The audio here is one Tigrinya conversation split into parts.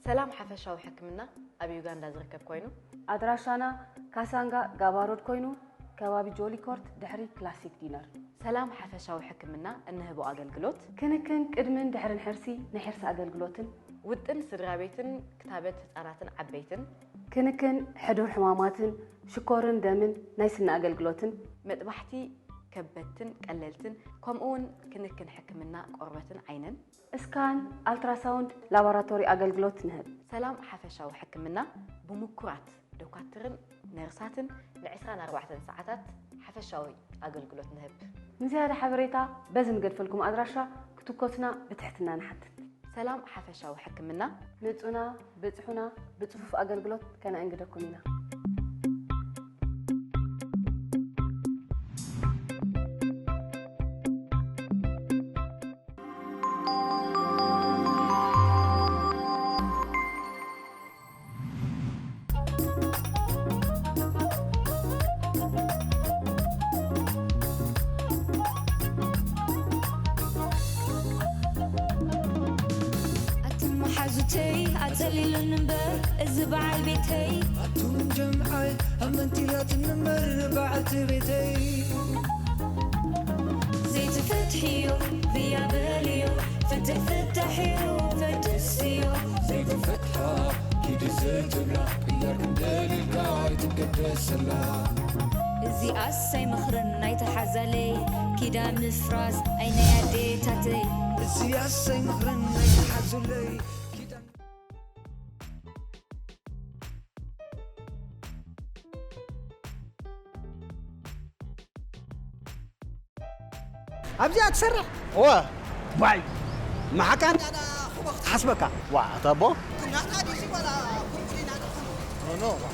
ሰላም ሓፈሻዊ ሕክምና ኣብ ዩጋንዳ ዝርከብ ኮይኑ፣ ኣድራሻና ካሳንጋ ጋባሮድ ኮይኑ፣ ከባቢ ጆሊ ኮርት ድሕሪ ክላሲክ ዲነር። ሰላም ሓፈሻዊ ሕክምና እንህቦ ኣገልግሎት፣ ክንክን ቅድምን ድሕርን ሕርሲ፣ ናይ ሕርሲ ኣገልግሎትን። ውጥን ስድራ ቤትን ክታበት ህጻናትን ዓበይትን። ክንክን ሕዱር ሕማማትን፣ ሽኮርን ደምን፣ ናይ ስኒ ኣገልግሎትን። መጥባሕቲ ከበድትን ቀለልትን፣ ከምኡውን ክንክን ሕክምና ቆርበትን ዓይንን። እስካን፣ ኣልትራሳውንድ፣ ላቦራቶሪ ኣገልግሎት ንህብ። ሰላም ሓፈሻዊ ሕክምና ብምኩራት ዶካትርን ነርሳትን ን ዕስራን ኣርባዕተን ሰዓታት ሓፈሻዊ ኣገልግሎት ንህብ። ንዝያዳ ሓበሬታ በዚ ንገድፈልኩም ኣድራሻ ክትኮሱና ብትሕትና ንሓትት። ሰላም ሓፈሻዊ ሕክምና። ምጹና፣ ብጽሑና፣ ብጽፉፍ ኣገልግሎት ከነእንግደኩም ኢና። ኣትን መሓዙተይ ኣጸሊሉኒ እምበር እዚ በዓል ቤተይ። ኣቱም ጀምዓይ ኣመንቲ ኣትን እምበር በዓልቲ ቤተይ። ዘይትፈትሕዮ ብያ በልዮ፣ ፍትሕ ፍታሕዮ ፈትስዮ። ዘይትፈትሓ ኪዲ ዘይትብላ፣ ቅያር ክንደልልካ ኣይትገደሰላ። እዚኣስ ኣይመኽርን ናይቲ ሓዛለይ፣ ኪዳን ምፍራስ ኣይ ናይ ኣዴታተይ። እዚኣስ ኣይመኽርን ናይቲ ሓዙለይ፣ ኪዳን ኣብዚኣ ትሰርሕ? እወ። ዋይ፣ መሓካ እንዳ ዳ ኹቦ ክትሓስበካ። ዋ፣ ኣታ ኣቦ። ናታ ዲሲ ዋላ ቁንቁሊና ደኹም? ኖ፣ ኖ፣ ዋ።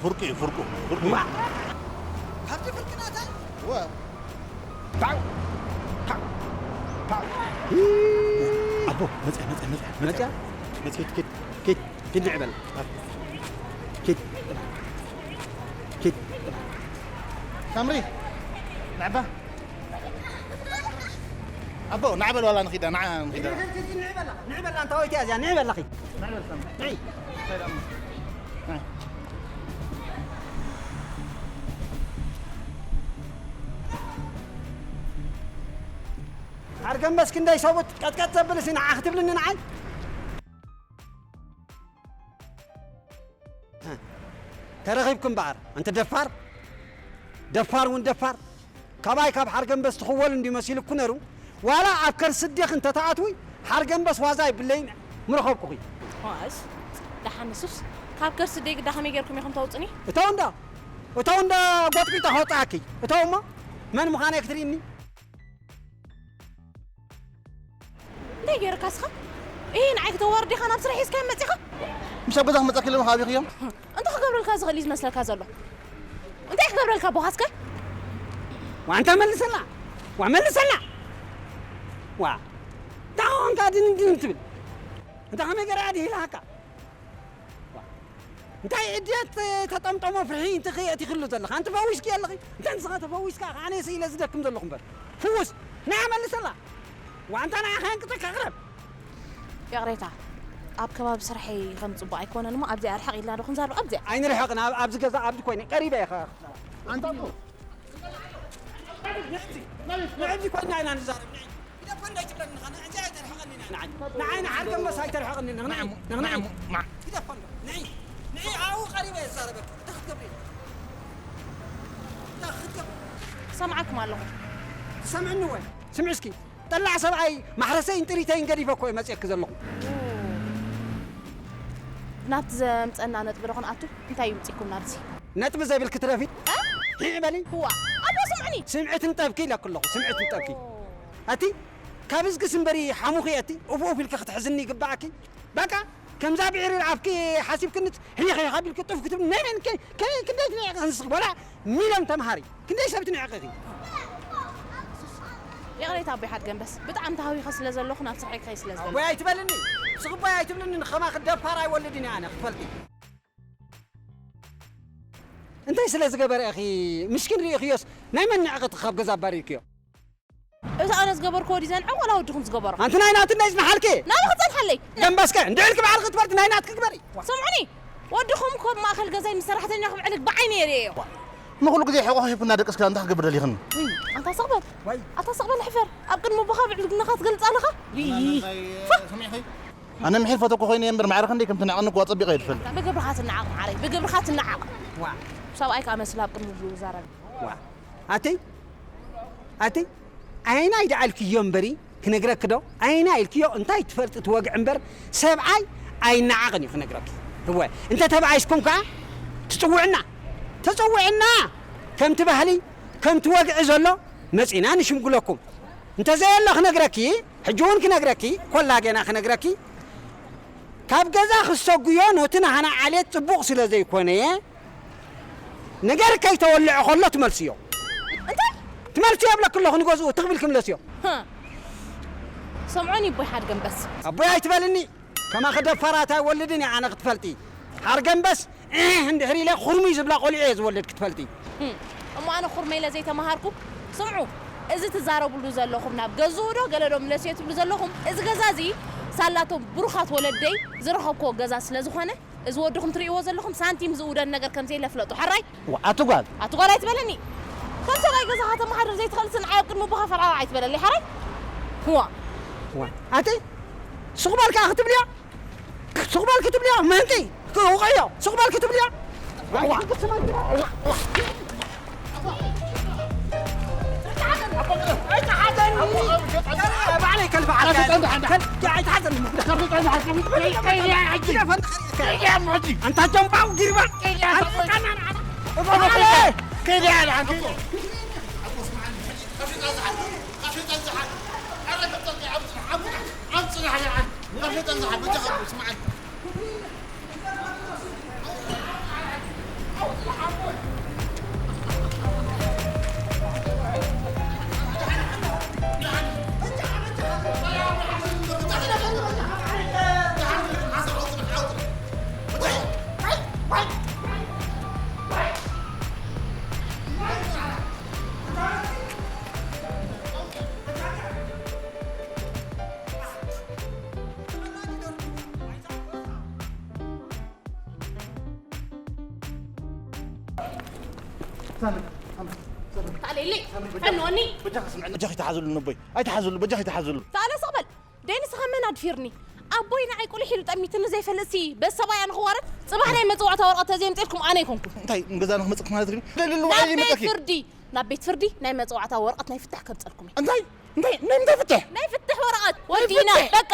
ፍርቂ፣ ፍርቁ፣ ፍርቁ። ዋ። ካብቲ ፍርቂ ናታ? እወ። ታው፣ ታው፣ ታው። ኣቦ፣ መጽያ፣ መጽያ፣ መጽያ፣ መጽያ። መጽያ? መጽያ፣ ኪድ፣ ኪድ፣ ኪድ ንዕበል። ኪድ። ኪድ። ሳምሪ፣ ንዕባ። ኣቦ፣ ንዕበል ዋላ ንኺዳ፣ ንዓ ንኺዳ። ንዕበላ፣ ንዕበላ፣ እንታ ወይቲ እዚኣ፣ ንዕበላ ኺ። ንዕበል ሳምሪ። ንዒ። ኣርገምበስ ክንደይ ሰብኡት ቀጥቀጥ ዘብልሲ ንዓ ክትብልኒ ንዓይ? ተረኺብኩም እምበኣር፣ ኣንተ ደፋር። ደፋር እውን ደፋር። ካባይ ካብ ሓርገምበስ ትኽወል እንድዩ መሲሉኩ ነሩ። ዋላ ኣብ ከርሲ ኣዴኺ እንተትኣትዊ፣ ሓርገምበስ ዋዛ ኣይብለይን ምረኸብኩኺ። ዋእስ፣ ደሓን ንሱስ፣ ካብ ከርሲ ኣደይ ግዳ ከመይ ጌርኩም ኢኹም ተውፅኒ? እተው እንዳ፣ እተው እንዳ ጎጥቂጠ ከውፅኣኪ። እተው እሞ፣ መን ምዃነይ ክትርእይኒ? እንታይ ገይርካ እስኻ? እሂ፣ ንዓይ ክተዋርድ ኢኻ ናብ ስራሕ ሒዝካዮም መጺኻ? ምስ ኣብ ገዛ ክመጻኪ ኢለ መኻቢኺ እዮም። እንታይ ክገብረልካ ዝኽእል እዩ ዝመስለካ ዘሎ? እንታይ ክገብረልካ ኣቦኻ እስከ? ዋ፣ እንታይ መልሰላ? ዋ፣ መልሰላ! ዋ፣ እንታይ ኾንካ ድንን ድንን ትብል? እንታይ ከመይ ገይራ እያ ድሂላካ? ዋ፣ እንታይ እድያት ተጠምጠሞ ፍርሒ እንትኺ የእቲኽሉ ዘለኻ? ኣንቲ ፈዊስኪ ኣለኺ? እንተ ንስኻ ተፈዊስካ፣ ኣነ ስኢለ ዝደክም ዘለኹ እምበር። ፍውስ፣ ንዓ መልሰላ። ዋንታ ንዓኻ የንቅጸካ፣ ቅረብ። ይቕሬታ፣ ኣብ ከባቢ ስርሐይ ከም ጽቡቕ ኣይኮነን እሞ፣ ኣብዚኣ ርሕቕ ኢልና ዶ ክንዛረብ? ኣብዚኣ። ኣይንርሕቕን፣ ኣብ-፣ ኣብዚ ገዛ ዓብዲ ኮይነ፣ ቀሪበ እየ ኸ-፣ ኣንታ እኮ። ንዕዚ፣ ንዕዚ ኮይና ኢና ንዛረብ፣ ንዒ። ግደፎ እንዳይትብለኒ ኢኻ፣ ንዕዚ ኣይተርሕቐኒ ኢና፣ ንዓይ። ንዓይ ንሓርገምበስ ኣይተርሕቐኒ፣ ንቕንዒ፣ ንቕንዒ። ግደፎ እንዶ፣ ንዒ፣ ንዒ፣ ኣብኡ ቀሪበ እየ ዝዛረበኪ። እንታይ ክትገብሪ? እንታይ ክትገብሪ? ክሰምዓኩም ኣለኹ። ትሰምዕኒ ወይ? ስምዒ እስኪ። ጠላዕ ሰብኣይ ማሕረሰይን ጥሪተይን ገዲፈ እኮ እየ መፅየኪ ዘለኹ። ናብቲ ዘምፀና ነጥቢ ዶ ክንኣቱ? እንታይ እዩ ምፅኩም ናብዚ? ነጥቢ ዘይብልኪ ትረፊ? እ? ሂዕ በሊ። እዋ፣ ኣቦ ስምዕኒ። ስምዒ ትንጠብኪ ኢለኪ ኣለኹ፣ ስምዒ ትንጠብኪ። ኣቲ ካብ እዝግስ እምበሪ ሓሙኺ ኣቲ፣ ኡፍ ኡፍ ኢልኪ ክትሕዝኒ ይግባኣኪ። በቃ፣ ከምዛ ብዕሪር ኣፍኪ ሓሲብክንስ፣ ሂኽ ሂኽ ኣቢልኪ ጡፍ ክትብሊ፣ ናይ መን ከ-፣ ከ-፣ ክንደይ ትንዕቂ ንስኺ? ወላ ሚልዮን ተምሃሪ፣ ክንደይ ሰብ ትንዕቂ ኢኺ? ይቕሬታ ኣቦይ ሓድገምበስ፣ ብጣዕሚ ተሃዊኸ ስለ ዘለኹ ናብ ስርሐይ ክኸይድ ስለ ዝደለኹ። ኣቦይ ኣይትበልኒ፣ ንስኺ ኣቦይ ኣይትብልኒ፣ ንኸማኺ ደፋር ኣይወልድን እየ ኣነ፣ ክትፈልጢ። እንታይ ስለ ዝገበረ ኢኺ? ምስኪን ርኢኽዮስ፣ ናይ መን ንዕቕቲ ካብ ገዛ ኣባሪርክዮ? ኣነ ዝገበርክዎ ድዩ ዘንዕቕ ወላ ወድኹም ዝገበሮ? ኣንቲ ናይ ናትነይ ዝመሓልኪ? ናበይ ክጸንሓለይ? ደንበስከ እንድዕልኪ ባዕልኺ ትፈልጢ ናይ ናትኪ ግበሪ። ስምዑኒ፣ ወድኹም እኮ ኣብ ማእከል ገዛይ ምስ ሰራሕተኛ ክብዕልግ ብዓይኒ እየ ርእዮ። ንኹሉ ግዜ ሕቆ ሂብክና ደቀስክና እንታይ ክገብር ደሊኽኒ? ውይ፣ ኣታ ስቕ በል። ዋይ። ኣታ ስቕ በል ሕፈር። ኣብ ቅድሚ ኣቦኻ ብዕልግናኻ ትገልጽ ኣለኻ? ውይ። ኣነ ምሒር ፈተኩ ኮይነ እየ እምበር ማዕረ ክንደይ ከም ትንዕቐኒ እኮ ኣጸቢቐ እየ ዝፈልጥ። ብግብርኻ ትንዓቕ መዓረይ፣ ብግብርኻ ትንዓቕ። ዋ። ሰብኣይ ከኣ መስል ኣብ ቅድሚ ዝዛረብ። ዋ። ኣተይ፣ ኣተይ፣ ኣየናይ ደኣ ኢልክዮ እምበሪ፣ ክነግረኪ ዶ? ኣየናይ ኢልክዮ፣ እንታይ ትፈልጢ ትወግዒ እምበር፣ ሰብኣይ ኣይነዓቕን እዩ ክነግረኪ። እወ፣ እንተ ተባኢስኩም ከኣ፣ ትጽውዕና፣ ትጽውዕና፣ ከምቲ ባህሊ፣ ከምቲ ወግዒ ዘሎ፣ መጺና ንሽምግለኩም። እንተ ዘየሎ ክነግረኪ፣ ሕጂ እውን ክነግረኪ፣ ኮላ ጌና ክነግረኪ፣ ካብ ገዛ ክሰጉዮ ነቲ ናህና ዓሌት ጽቡቕ ስለ ዘይኮነየ፣ ነገር ከይተወልዐ ከሎ ትመልስዮ። እንታይ? ትመልስዮ እብለኪ ኣለኹ፣ ንገዝኡ ትኽ ኢልኪ ምለስዮ። ሃ። ሰምዖኒ ኣቦይ ሓድገንበስ። ኣቦይ ኣይትበልኒ። ከማኺ ደፋራት ኣይወልድን እየ ኣነ ክትፈልጢ። ሓርገንበስ፣ እህ፣ እንድሕር ኢለ ኩርሙይ ዝብላ ቆልዑ እየ ዝወልድ ክትፈልጢ። ህም፣ እሞ ኣነ ኩርመይ ኢለ ዘይተማሃርኩ? ስምዑ፣ እዚ ትዛረብሉ ዘለኹም ናብ ገዝኡ ዶ ገለ ዶ ምለስዮ ትብሉ ዘለኹም? እዚ ገዛ እዚ ሳላቶም ብሩኻት ወለደይ ዝረኸብክዎ ገዛ ስለ ዝኾነ፣ እዚ ወድኹም ትርእይዎ ዘለኹም ሳንቲም ዝእውደን ነገር ከም ዘየለ ፍለጡ። ሓራይ? ዋ፣ ኣቲ ጓል። ኣቲ ጓል ኣይትበለኒ። ከም ሰብኣይ ገዛኻ ተመሓድር ዘይትኽእልሲ ንዓይ ኣብ ቅድሚ ኣቦኻ ፈርዓር ኣይትበለለይ። ሓራይ? ዋ። ዋ፣ ኣቲ ሱቕ በልካ ክትብልዮ? ሱቕ በል ክትብልዮ? ምእንቲ ክውቕዮ? ሱቕ በል ክትብልዮ? ዋ፣ ዋ። ኣይትሓዘኒ። ባዕለይ ከልፍሓካ። ከል-፣ ኣይትሓዘኒ። ኣንታ ጀምባው ጊርባ። ሳምሪ፣ ሳምሪ፣ ሳምሪ። ታለይሊ፣ ሳምሪ፣ በጃ-፣ ፈንወኒ። በጃኺ ስምዕኒ፣ በጃኺ ተሓዝሉ ነቦይ። ኣይተሓዝሉ፣ በጃኺ ተሓዝሉ። ታለ ስቕ በል። ደይ ንስኻ መን ኣድፊርኒ? ኣቦይ ንዓይ ቁሊሕ ኢሉ ጠሚትኒ ዘይፈልጥሲ፣ በሰባይ ኣነ ክዋረድ? ጽባሕ ናይ መጽዋዕታ ወረቐት ተዘየምጽኤልኩም ኣነ ኣይኮንኩን። እንታይ፣ ንገዛና ክመጽእክ ማለት እዩ? ልል-፣ ልል-፣ ናብ ልል-፣ ቤት መጸእኪ። ፍርዲ፣ ናብ ቤት ፍርዲ ናይ መጽዋዕታ ወረቐት ናይ ፍታሕ ከምጸልኩም እየ። እንታይ? እንታይ፣ ናይ ምንታይ ፍትሕ? ናይ ፍትሕ ወረቐት ናይ ወዲእና፣ ፍትሕ? በቃ።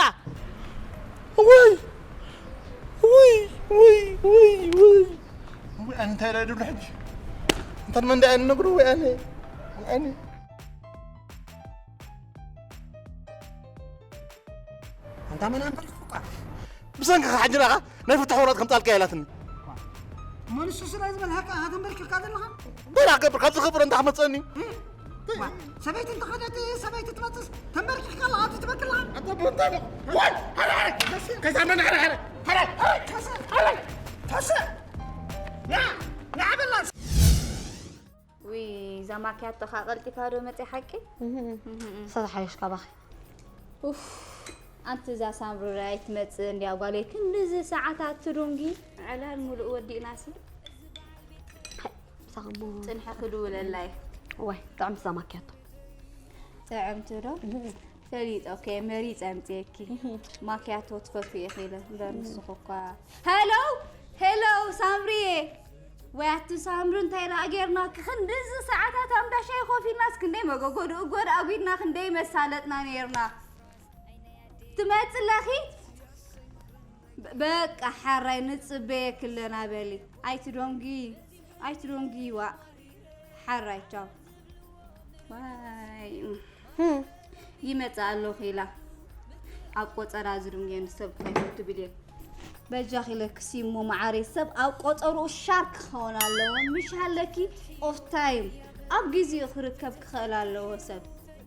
ውይ፣ ውይ፣ ውይ፣ ውይ፣ ውይ። ውይ፣ ኣነ እንታይ ኢለ ድብሎ ሕጂ? እንታይ መን ደኣ ንነግሮ ወይ ኣነ? ኣነ። ኣንታ መን ኣንበርኩ እኳ። ብሰንክኻ ሕጂ ናኻ ናይ ፍትሕ ወረቐት ከምጻልካ ኢላትኒ። እሞ ንሱ ስለ ዝበልሃካ ኢኻ ተንበርኪኽካ ዘለኻ? እንታይ ደኣ ክገብር? ካብ ዝኸብር እንታይ ክመጸኒ? ዋ፣ ሰበይቲ እንተኸደት ሰበይቲ ትመጽስ ተንበርኪኽካ ኣለኻ፣ ኣቲ ትበክል ኣለኻ? ኣታ እንታይ ደኣ? ዋይ! ሃረ፣ ሃረ! ከይሳመና፣ ሃረ፣ ሃረ! ሃረ! ሃረ! ከሰ-፣ ሃረ! ከሰ-፣ ና! ና በላ! ውይ፣ እዛ ማክያቶ ኸኣ ቀልጢፋ ዶ መጽያ ሓቂ? እህ፣ እህ፣ እህ። ሰተሓየሽ ካባኺ። ኡፍ፣ ኣንቲ እዛ ሳምሪ ኣይትመጽእ እንድያ ጓለይ፣ ክንድዚ ሰዓታት ትዱንጊ። ዕላል ሙሉእ ወዲእናሲ። ሃይ፣ ምሳኺ እሞ ጽንሐ ክድውለላ እየ። እዋይ፣ ጥዕምቲ እዛ ማክያቶ። ጥዕምቲ ዶ? እህ። ፈሊጠ እኮ እየ መሪጸ ኣምጽኤኪ። ማክያቶ ትፈትዊ ኢኺ ኢለ እምበር ንስኺ እኳ። ሄሎ፣ ሄሎ፣ ሳምሪየ። ወይ ኣቲ ሳምሪ እንታይ ደኣ ጌርናኪ? ክንድዚ ሰዓታት ኣብ እንዳ ሻሂ ኮፍ ኢልናስ ክንደይ መጎጎ ድእጎ ደኣ ኣጒድና ክንደይ መሳለጥና ኔርና። ትመጺ ኣለኺ? በ-፣ በቃ ሓራይ ንጽበየኪ ኣለና በሊ። ኣይትዶንጊ፣ ኣይትዶንጊ ዋእ። ሓራይ ቻው። ዋይ። ህም። ይመጽእ ኣለኹ ኢላ ኣብ ቆጸራ ዝድንገየኒ ሰብ እንታይ ትብል እየ? በጃኺ ኢለኪ ሲሞ መዓረይ፣ ሰብ ኣብ ቆጸርኡ ሻርክ ክኸውን ኣለዎ። ምሽ ሃለኪ ኦፍ ታይም ኣብ ግዜኡ ክርከብ ክኽእል ኣለዎ ሰብ።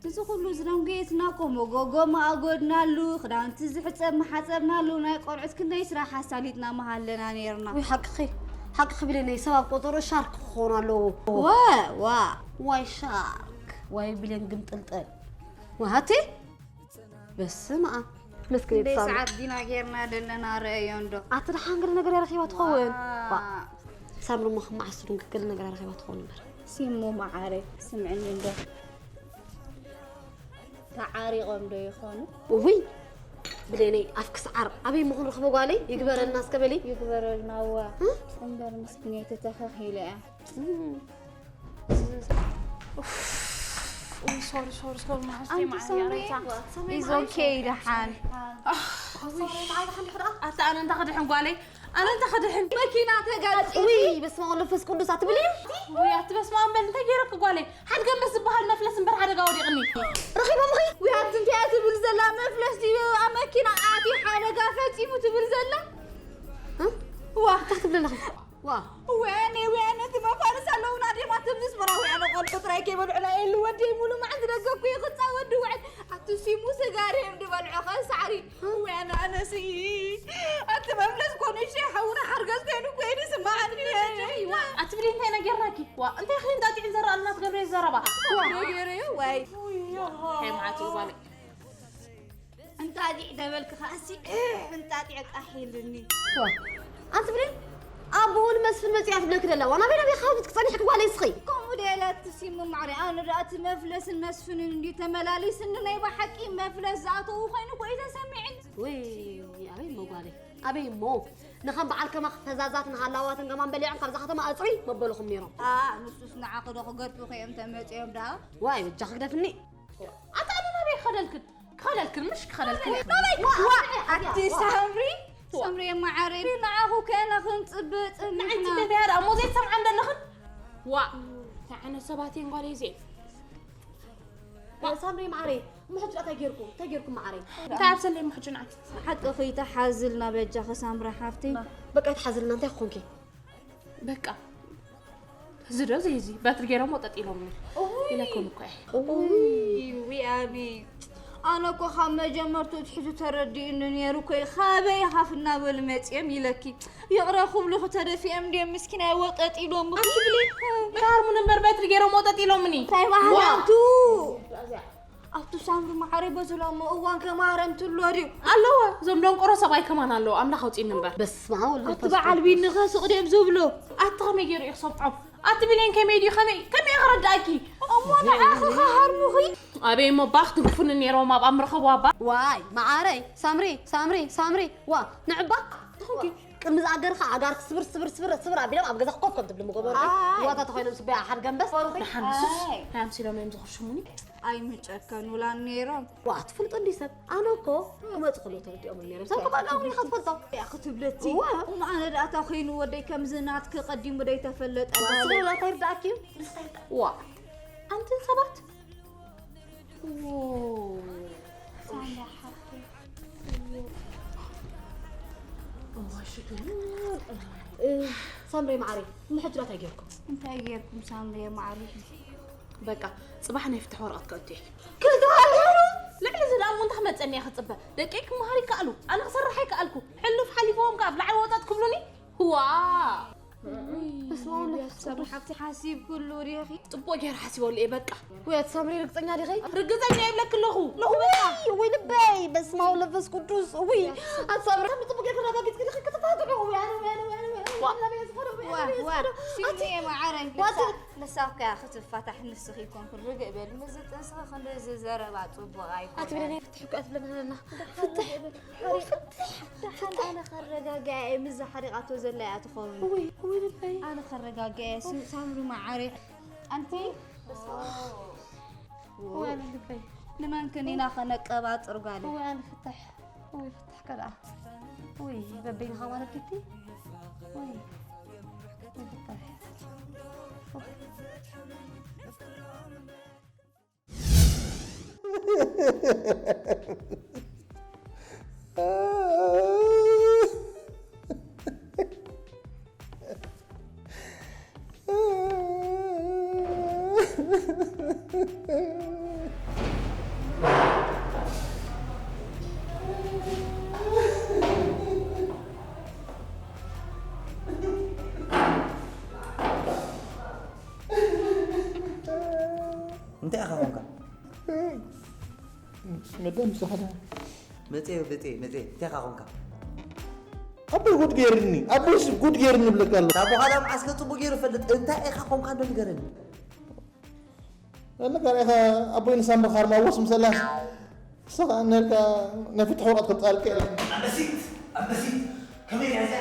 እዚ ኩሉ ዝደንጎየትና እኮ መጎጎ መኣጎድናሉ፣ ክዳውንቲ ዝሕጸብ መሓጸብናሉ፣ ናይ ቆልዑት ክንደይ ስራሕ ኣሳሊጥና ምሃለና ነይርና። ውይ፣ ሓቅኺ፣ ሓቅኺ ብሌነይ፣ ሰብ ኣብ ቆጸርኡ ሻርክ ክኸውን ኣለዎ። ዋ፣ ዋ። ዋይ ሻርክ፣ ዋይ ብሌን ግምጥልጥል። ዋሃቲ በስመ ኣብ መስክን ክንደይ የተሳሉ ሰዓት ዲና ጌርና ዘለና ረእዮ እንዶ ኣቲ ደሓን ገለ ነገር ያረኺባ ትኸውን ዋ። ሳምሪ ሞ ከመዓሱ ድንክ ገለ ነገር ያረኺባ ትኸውን እምበር ሲሙ መዓረ ስምዕኒ እንዶ ተዓሪቖም ዶ ይኾኑ ውይ ብሌነይ ኣፍኪ ሰዓር ኣበይ ምኹን ረኽበ ጓለይ ይግበረልና እስከ በሊ ይግበረልና ዋ እምበር ምስኪነይቲ ተኸኺለ እያ ሶሪ ሶሪ ሶሪ ማሓዝተይ ኣንቲ ማዓረይ ሰምሪ ኣረታ is okay ደሓን ኣታ ኣነ እንታ ክድሕን ጓለይ ኣነ እንታ ክድሕን መኪና ተጋጭ ውይ በስመ ኣብ ወመንፈስ ቅዱስ ኣትብሊ ውይ ኣቲ በስመ ኣብ በል እንታይ ገይረኪ ጓለይ ሓድገ መስ ዝበሃል መፍለስ እምበር ሓደጋ ወዲቕኒ ረኺቦም ኺ ውያት እንታይ እያ ትብል ዘላ መፍለስ ድዩ ኣብ መኪና ኣቲ ሓደጋ ፈፂሙ ትብል ዘላ ዋ እንታይ ክትብሊ ኣለኺ ዋ ወያነ ወያነ እቲ መፋርስ ኣለውና ዴማ ትምስ በራ ወያነ ቆልዑ ጥራይ ከይበልዑና የሉ ወደይ ሙሉ መዓልቲ ደገኩ ይኽፃወት ድውዕል ኣቲ ሲሙ ስጋር እዮም ድበልዑ ኸ ሳዕሪ ወያነ ኣነሲ ኣቲ መፍለስ ኮኑ ሸ ሓውና ሓርገዝ ኮይኑ ኮይኑ ስማዓኒ ኣትብሊ እንታይ ነጌርናኪ ዋ እንታይ ኽን ጣጢዕን ዘረኣልና ትገብረ ዘረባ ገይረዮ ዋይ ሄ መዓት ይባለ እንጣጢዕ ደበልክ ከኣሲ እንጣጢዕ ቃሕ ኢልኒ ኣንቲ ብሌን ኣቦኡ ንመስፍን መፂኣ ትብለኪ ደላ ዋና በይና ቤት ሓውት ክፀኒሕኪ ጓለይ እስኺ ከምኡ ደለት ሲሙ ማዕሪ ኣነ ደኣ እቲ መፍለስን መስፍንን እንዲ ተመላሊስኒ ናይ ብሓቂ መፍለስ ዝኣተዉ ኮይኑ ኮይ ተሰሚዕኒ ወይ ኣበይ እሞ ጓለይ ኣበይ እሞ ንኸም በዓል ከማኽ ፈዛዛት ንሃላዋትን ከማን በሊዖም ካብዛ ከተማ ኣፅሪ መበልኹም ነይሮም ንሱስ ንዓኺ ዶ ክገድፉ ከዮም ተመፂኦም ደኣ ዋይ በጃ ክግደፍኒ ኣታ ኣነ ናበይ ክኸደልክን ክኸደልክን ምሽ ክኸደልክን ኣቲ ሳምሪ ሳምሪ የመዓረይ ንዓኹ ከነ ክንፅብእ ንዓይ ፅምሕና ፅበ ብያዳ እሞ ዘይትሰምዓ እንደለኽን ዋ ተዓነ ሰባት እየን ጓለይ እዚኤን ሳምሪ ማዓረይ ምሕጅ እንታይ ጌርኩም እንታይ ጌርኩም ማዓረይ እንታይ ኣብሰለይ ምሕጁ ንዓት ሓቂ ኸይተሓዝልና በጃኺ ሳምሪ ሓፍተይ በቃ ይትሓዝልና እንታይ ክኾንኪ በቃ እዚ ዶ እዚ እዚ በትሪ ገይሮም ወጠጥ ኢሎምኒ ኢለኩም እኮ እየ ዊኣኒ ኣነ እኮ ካብ መጀመርቱ ትሕዙ ተረዲእኒ ነይሩ እኮ እዩ ካበይ ሃፍ እናበሉ መፅኦም ኢለኪ ይቕረ ክብሉ ክተደፊኦም እንዲዮም ምስኪናይ ወጠጥ ኢሎም ካርሙን እምበር በትሪ ገይሮም ወጠጥ ኢሎምኒ እንታይ ባህላቱ ኣብቱ ሳምሪ ማዕረ በዝሎሞ እዋን ከማረም ትሎ ድዩ ኣለዎ እዞም ደንቆሮ ሰብኣይ ከማን ኣለዎ ኣምላኽ ኣውፅእኒ እምበር በስመ ኣብ ወወልድ ኣቲ በዓል ቢኒ ኸስቕ ድዮም ዝብሎ ኣቲ ከመይ ገይሩ እዩ ክሰብዖም ኣቲ ብሌን ከመይ ድዩ ከመይ ከመይ ክረዳእኪ እሞ ንዓኺ ኸሃርሙኺ ኣበይ እሞ ባኽ ትግፉኒ ነይሮም ኣብ ኣምርኸቡ ኣባ ዋይ መዓረይ ሳምሪ ሳምሪ ሳምሪ ዋ ንዕባ ቅድሚ ዝኣገርካ ኣጋር ስብር ስብር ስብር ስብር ኣቢሎም ኣብ ገዛ ኮፍ ከም ትብሊ ምገበሩ ዋታ ተኾይኖም ስበያ ሓድ ገንበስ ንሓንሱስ ናይ ኣምሲሎም እዮም ዝኽርሽሙኒ ኣይምጨከኑላን ነይሮም ዋ ትፈልጦ እንዲ ሰብ ኣነ እኮ ክመፁ ከሎ ተረዲኦም ነይሮም ሰብ ከባጋው ኢኻ ትፈልጦ ክትብለቲ እሞ ኣነ ደኣታ ኮይኑ ወደይ ከምዚ ናትኪ ቀዲሙ ደይ ተፈለጠ ስለ እንታይ ይርዳእኪ እዩ ዋ ኣንትን ሰባት ሳምሪ ማዕሪ ንሕጂ እንታይ ጌርኩም እንታይ ጌርኩም ሳምሪ ማዕሪ በቃ ፅባሕ ናይ ፍትሕ ወረቐት ከእቱ እየ ክልተ ልዕሊ እዚ ደኣ እሞ እንታይ ክመፀኒ እየ ክፅበ ደቀይ ክመሃር ይከኣሉ ኣነ ክሰርሕ ኣይከኣልኩ ሕሉፍ ሓሊፍዎም ከ ኣብ ላዕሊ ወጠጥ ክብሉኒ ህዋ በስመ ኣብ ወመንፈስ ቅዱስ ሓብቲ ሓሲብ ኩሉ ሪኺ ፅቡቅ ገይረ ሓሲበሉ እየ በቃ ወይ ኣቲ ሳምሪ ርግፀኛ ዲኺ ርግፀኛ ይብለኪ ኣለኹ ውይ ውይ ልበይ በስመ ኣብ ወመንፈስ ቅዱስ ውይ ኣቲ ሳምሪ ከም ፅቡቅ ጌርኪ ረጋጊፅኪ ዲኺ ክትፋትሑ ውይ ኣነ ውይ ኣነ ውይ ኣነ ውይ ኣነ ውይ ኣነ ውይ ኣነ ውይ ኣነ ውይ ኣነ ውይ ኣነ ውይ ኣነ ውይ ዋይ ዋይ ዋይ ንሳ እኮ እያ ክትፋታሕ ንስኺ ይኮንኩ ርግእ በል ምዚ ጥንስኺ ክንዲ እዚ ዘረባ ፅቡቕ ኣይኮነን ኣትብለኒ ፍትሕ እኮ ኣትብለና ዘለና ፍትሕ ፍትሕ ደሓን ኣነ ከረጋግያ እየ ምዛ ሓሪቓቶ ዘላ እያ ትኸውን ውይ ውይ ልበይ ኣነ ከረጋግያ እየ ስ- ሳምሪ መዓረ ኣንቲ ውይ ኣነ ልበይ ንመን ከኒና ከነቀባጥር ጓል ውይ ኣነ ፍትሕ ውይ ፍትሕ ከደኣ ውይ በበይንኻ ማለት ድቲ ውይ ውይ ፍትሕ እንታይ ኢኻ ኮንካ? መደም ዝኸዳ መፅየ መፅየ መፅየ እንታይ ኢኻ ኮንካ? ኣቦይ ጉድ ገይርኒ፣ ኣቦይስ ጉድ ገይርኒ ይብለካ ኣሎ። ኣቦኻ ዳ መዓስከ ፅቡቅ ገይሩ ፈልጥ እንታይ ኢኻ ኮንካ እንዶ ንገረኒ። ነገር ኢኻ ኣቦይ ንሳምባ ካርማ ወስ ምሰላስ ንስኻ ነልካ ናይ ፍትሒ ወረቐት ከምፃልካ ኢለ። ኣንበሲት ኣንበሲት ከመይ ኢያ እዚኣ?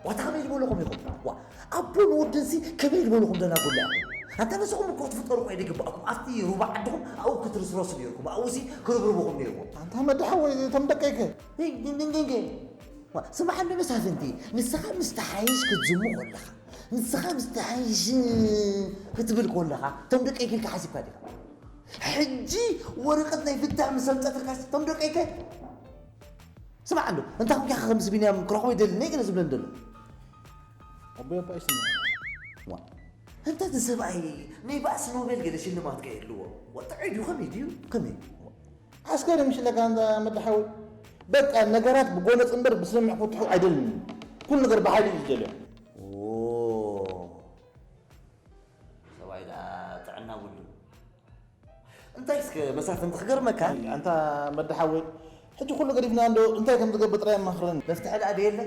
ዋታ ከመይ ዝበለኹም ኢኹም? ዋ ኣቦን ወድንሲ ከመይ ዝበለኹም ደናጉላ ኢኹም? ኣንታ ንስኹም እኮ ትፍጠሩ እኮ ኣይደግባእኩም ኣብቲ ሩባ ዓድኹም ኣብኡ ክትርስረሱ ነይርኩም ኣብኡሲ ክርብርብኹም ነይርዎም። ኣንታ መድሓወይ እቶም ደቀይከ? እንገንገ ስማዕ እንዶ መሳፍንቲ ንስኻ ምስ ተሓይሽ ክትዝሙ ከለኻ ንስኻ ምስ ተሓይሽ ክትብል ከለኻ እቶም ደቀይከ ኢልካ ሓሲብካ ዲኻ? ሕጂ ወረቐት ናይ ፍታሕ ምስ ኣምፀእትልካስ እቶም ደቀይከ ስማዕ እንዶ እንታይ ኮንካ ከምዚ ቢንያም ክረኽቦ ይደሊ ናይ ገለ ዝብለኒ ዘሎ ኣቦይ ኣባ ይስማ ዋ እንተ እቲ ሰብኣይ ናይ ባእሲ ኖቤል ገለ ሽልማት ከየድልዎ ወጥዑይ ድዩ ከመይ ድዩ ከመይ ዓስከሪ ምሽለካ እንዳ መዳሓወይ በቃ ነገራት ብጎነፅ እምበር ብስምምዕ ክፍትሑ ኣይደልን ኩሉ ነገር ብሓይሊ እዩ ዝደልዮ ሰብኣይ ደኣ ጥዕና ብሉ እንታይ እስከ መሳፍንቲ ክገርመካ ኣንታ መዳሓወይ ሕጂ ኩሉ ገዲፍና እንዶ እንታይ ከም ዝገብር ጥራይ ኣማኽረኒ መፍትሒ ደኣ ደየለ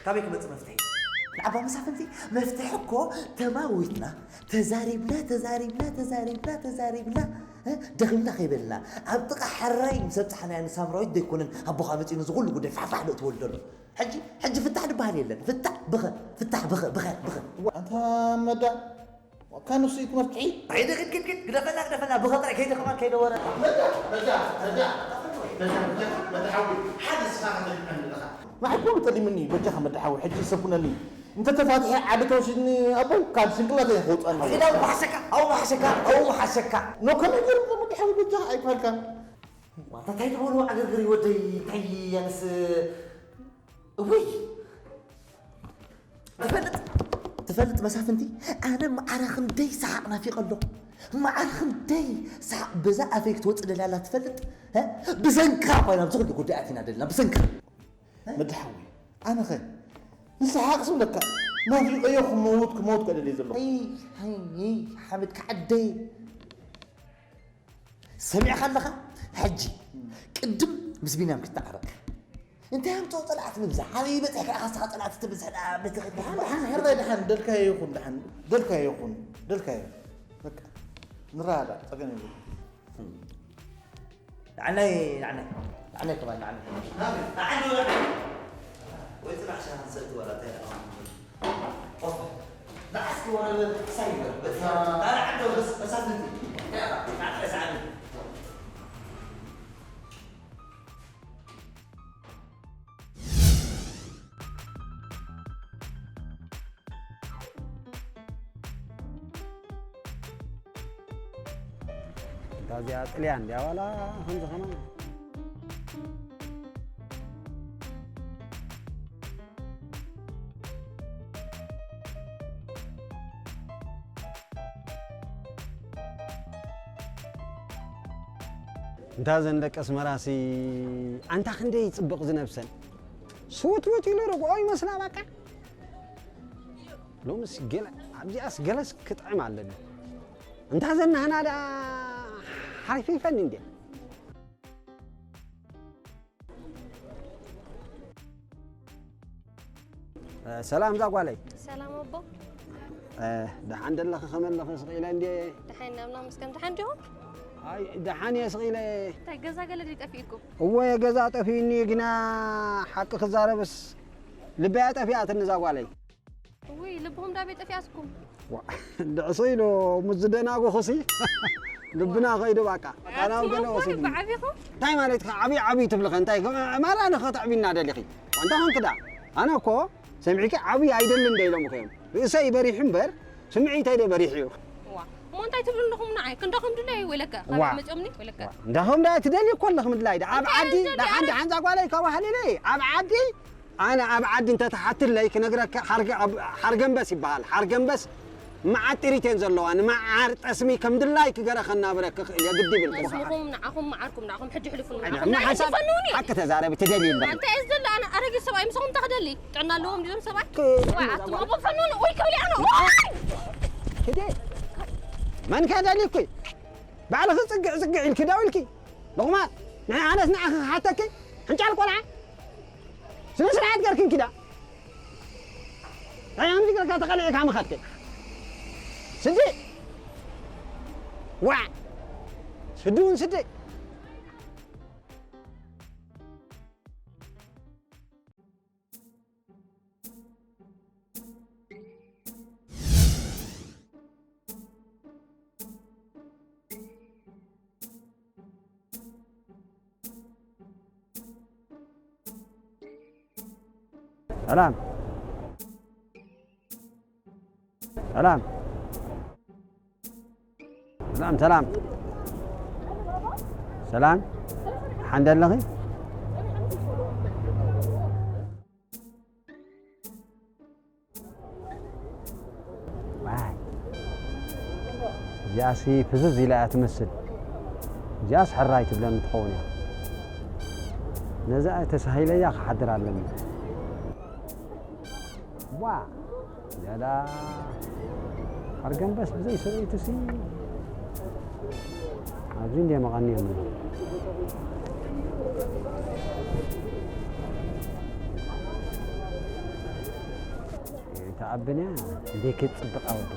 ካበይ ክመፅእ መፍትሒ ንዓባ መሳፍንቲ መፍትሒ እኮ ተማዊትና ተዛሪብና ተዛሪብና ተዛሪብና ተዛሪብና ደኺምና ከይበልና ኣብ ጥቓ ሕራይ ምስ ኣብፅሓናያ ንሳምራዊት ደይኮነን ኣቦኻ መፂኡ ነዚ ኩሉ ጉዳይ ፋሕፋሕ ዶ ትበሉ ዘሎ ሕጂ ሕጂ ፍታሕ ዝበሃል የለን ፍታሕ ብኸ ፍታሕ ብኸ ብኸ ብኸ ኣንታ መዳ ካን እሱ ይትመፍትሒ ኣይደ ግድ ግድ ግድ ግደፈና ግደፈና ብኸጥረ ከይደ ከማን ከይደ ወረ መዳ መዳ መዳ መዳ መዳ ሓዊ ሓደ ስኻ ከተልመን ኣለኻ ንዓይ ኩሉ ጠሊምኒ በጃኻ መዳ ሓዊ ሕጂ ሰኩነኒ እንተ ተፋትሐ ዓዲ ተወሲድኒ ኣቦይ ካብ ስንቅላት እየ ክወፅኣና ግዳ ኣው መሓሸካ ኣው መሓሸካ ኣው መሓሸካ ኖ ከመይ ገይሩ መዳ ሓዊ በጃኻ ኣይኳልካን ዋታ እንታይ ትበሉ ዓገርግር ወደይ እንታይ ያንስ እውይ ትፈልጥ ትፈልጥ መሳፍንቲ ኣነ ማዕረ ክንደይ ሰሓቕ ናፊቐ ኣለኹ ማዕረ ክንደይ ሰሓቕ በዛ ኣፈይ ክትወፅእ ደልያ ኣላ ትፈልጥ ብሰንካ ኮይና ኣብዚ ኩሉ ጉዳያት ኢና ደልና ብሰንካ መድሓዊ ኣነኸ ንሰሓቕ ዝብለካ ናፊቐዮ ክመውት ክመውት ከደልየ ዘለኹ ሓመድ ክዓደይ ሰሚዕኻ ኣለኻ? ሕጂ ቅድም ምስ ቢንያም ክትተዓረቕ እንታይ ኣምፅኦ ፀላእቲ ምብዛሕ ኣበይ በፂሕካ ኢኻ ንስኻ ፀላእቲ ትብዝሕ ደኣ በቲ ኸይድ ደሓን ደሓን ሕራይ ደሓን ደልካዮ ይኹን ደሓን ደልካዮ ይኹን ደልካዮ በቃ ንረዳዳእ ፀገም የብሉን ንዓናይ ንዓናይ ንዓናይ ከማን ንዓናይ ንዓናይ ወይ ፅናሕ ሻሃን ሰእቲ ወላ እንታይ ደኣ እታ እዚኣ ጥልያ እንድያ ዋላ ከምዚ ከማን እንታ ዘን ደቂ ኣስመራሲ ኣንታ ክንደይ ይፅብቕ ዝነብሰን ስውትውት ኢሉ ርግኦ ይመስላ በቃ ሎምስ ገለ ኣብዚኣስ ገለስ ክጥዕም ኣለኒ እንታ ዘናህና ደኣ ሓሪፊፈኒ እንድያ ሰላም እዛ ጓለይ። ሰላም ኣቦ። ደሓን ደለኺ ከመለኺ ስቕ ኢለ እንዴ። ደሓን ናብና ምስከም ደሓን ዲኹም? ኣይ ደሓን እየ ስቕ ኢለ። እንታይ ገዛ ገለ ድዩ ጠፊእኩም? እወ ገዛ ጠፊኡኒ ግና ሓቂ ክዛረብስ ልበያ ጠፊኣትኒ እዛ ጓለይ። ውይ ልብኹም ዳበይ ጠፊኣትኩም? ድዕሶ ኢሎ ምስ ዝደናጎኹሲ ልብና ከይዱ ባቃ። ኣካላዊ ገለ ወሲዱ። ብዓቢኹም? እንታይ ማለት ኢኻ ዓብዪ ዓብዪ ትብልኸ እንታይ ማራ ንኸተዕብዩና ደሊኺ? እንታይ ኾንክ ደኣ? ኣነ እኮ ሰሚዕኪ ዓብዪ ኣይደልን ዶ ኢሎምኺ እዮም። ርእሰይ በሪሑ እምበር ስምዒተይ ዶ በሪሑ እዩ። እሞ እንታይ ትብሉ ኣለኹም ንዓይ? ክንዳኹም ድለዩ ወይለከ? ካብ መፂኦምኒ ወይለከ? እንዳኹም ደኣ ትደልዩ እኮ ኣለኺ ምድላይ ደኣ ኣብ ዓዲ ደሓን ደሓን ዛጓለይ ከባህልለይ ኣብ ዓዲ ኣነ ኣብ ዓዲ እንተትሓትለይ ክነግረካ ሓርገንበስ ይበሃል። ሓርገንበስ መዓት ጥሪት እየን ዘለዋ። ንመዓር ጠስሚ ከም ድላይኪ ገረ ከናብረኪ ክእል እየ። ግዲ ይብልኪ። ጠስምኹም ንዓኹም መዓርኩም ንዓኹም ሕጂ ሕልፉኒ። ንዓኹም ንዓይ ሓሳብ ትፈንውኒ። ሓቂ ተዛረቢ ትደልዪ ኣለኺ። ኣንታ እየ ዝደሊ ኣነ ኣረጊት ሰብኣይ ምሳኹም እንታይ ክደሊ? ጥዕና ኣለዎም ድዮም ሰብኣይ? ዋይ ኣቱም ኣቦ ፈንውኒ። ወይ ክብል እየ ኣነ። ዋይ! ሂዲ። መን ከ ደልዩኪ? ባዕልኺ ፅግዕ ፅግዕ ኢልኪ ደው ኢልኪ። ልቑማት። ንዓይ ኣነስ ንዓኺ ክሓተኪ? ሕንጫል ቆልዓ? ስነ ስርዓት ገርክን ኪዳ? እንታይ ከምዚ ገርካ ተቐሊዕካ ምኸድክ? ስዲ! ዋዕ! ስዲ እውን ስዲ! ሰላም። ሰላም። ሰላም፣ ሰላም። ሰላም። ሓንደ ኣለኺ? ዋይ። እዚኣሲ ፍዝዝ ኢላ እያ ትመስል። እዚኣስ ሕራይ ትብለኒ ትኸውን እያ። ነዛ ተሳሂለያ ክሓድር ኣለኒ። ዋ፣ ያዳ ኣርገንበስ ብዘይ ሰበይትሲ ኣብዚ እንድየ መቐንየኒ። እታ ኣብንያ እንዴ ክትጽብቕ ኣወዱ።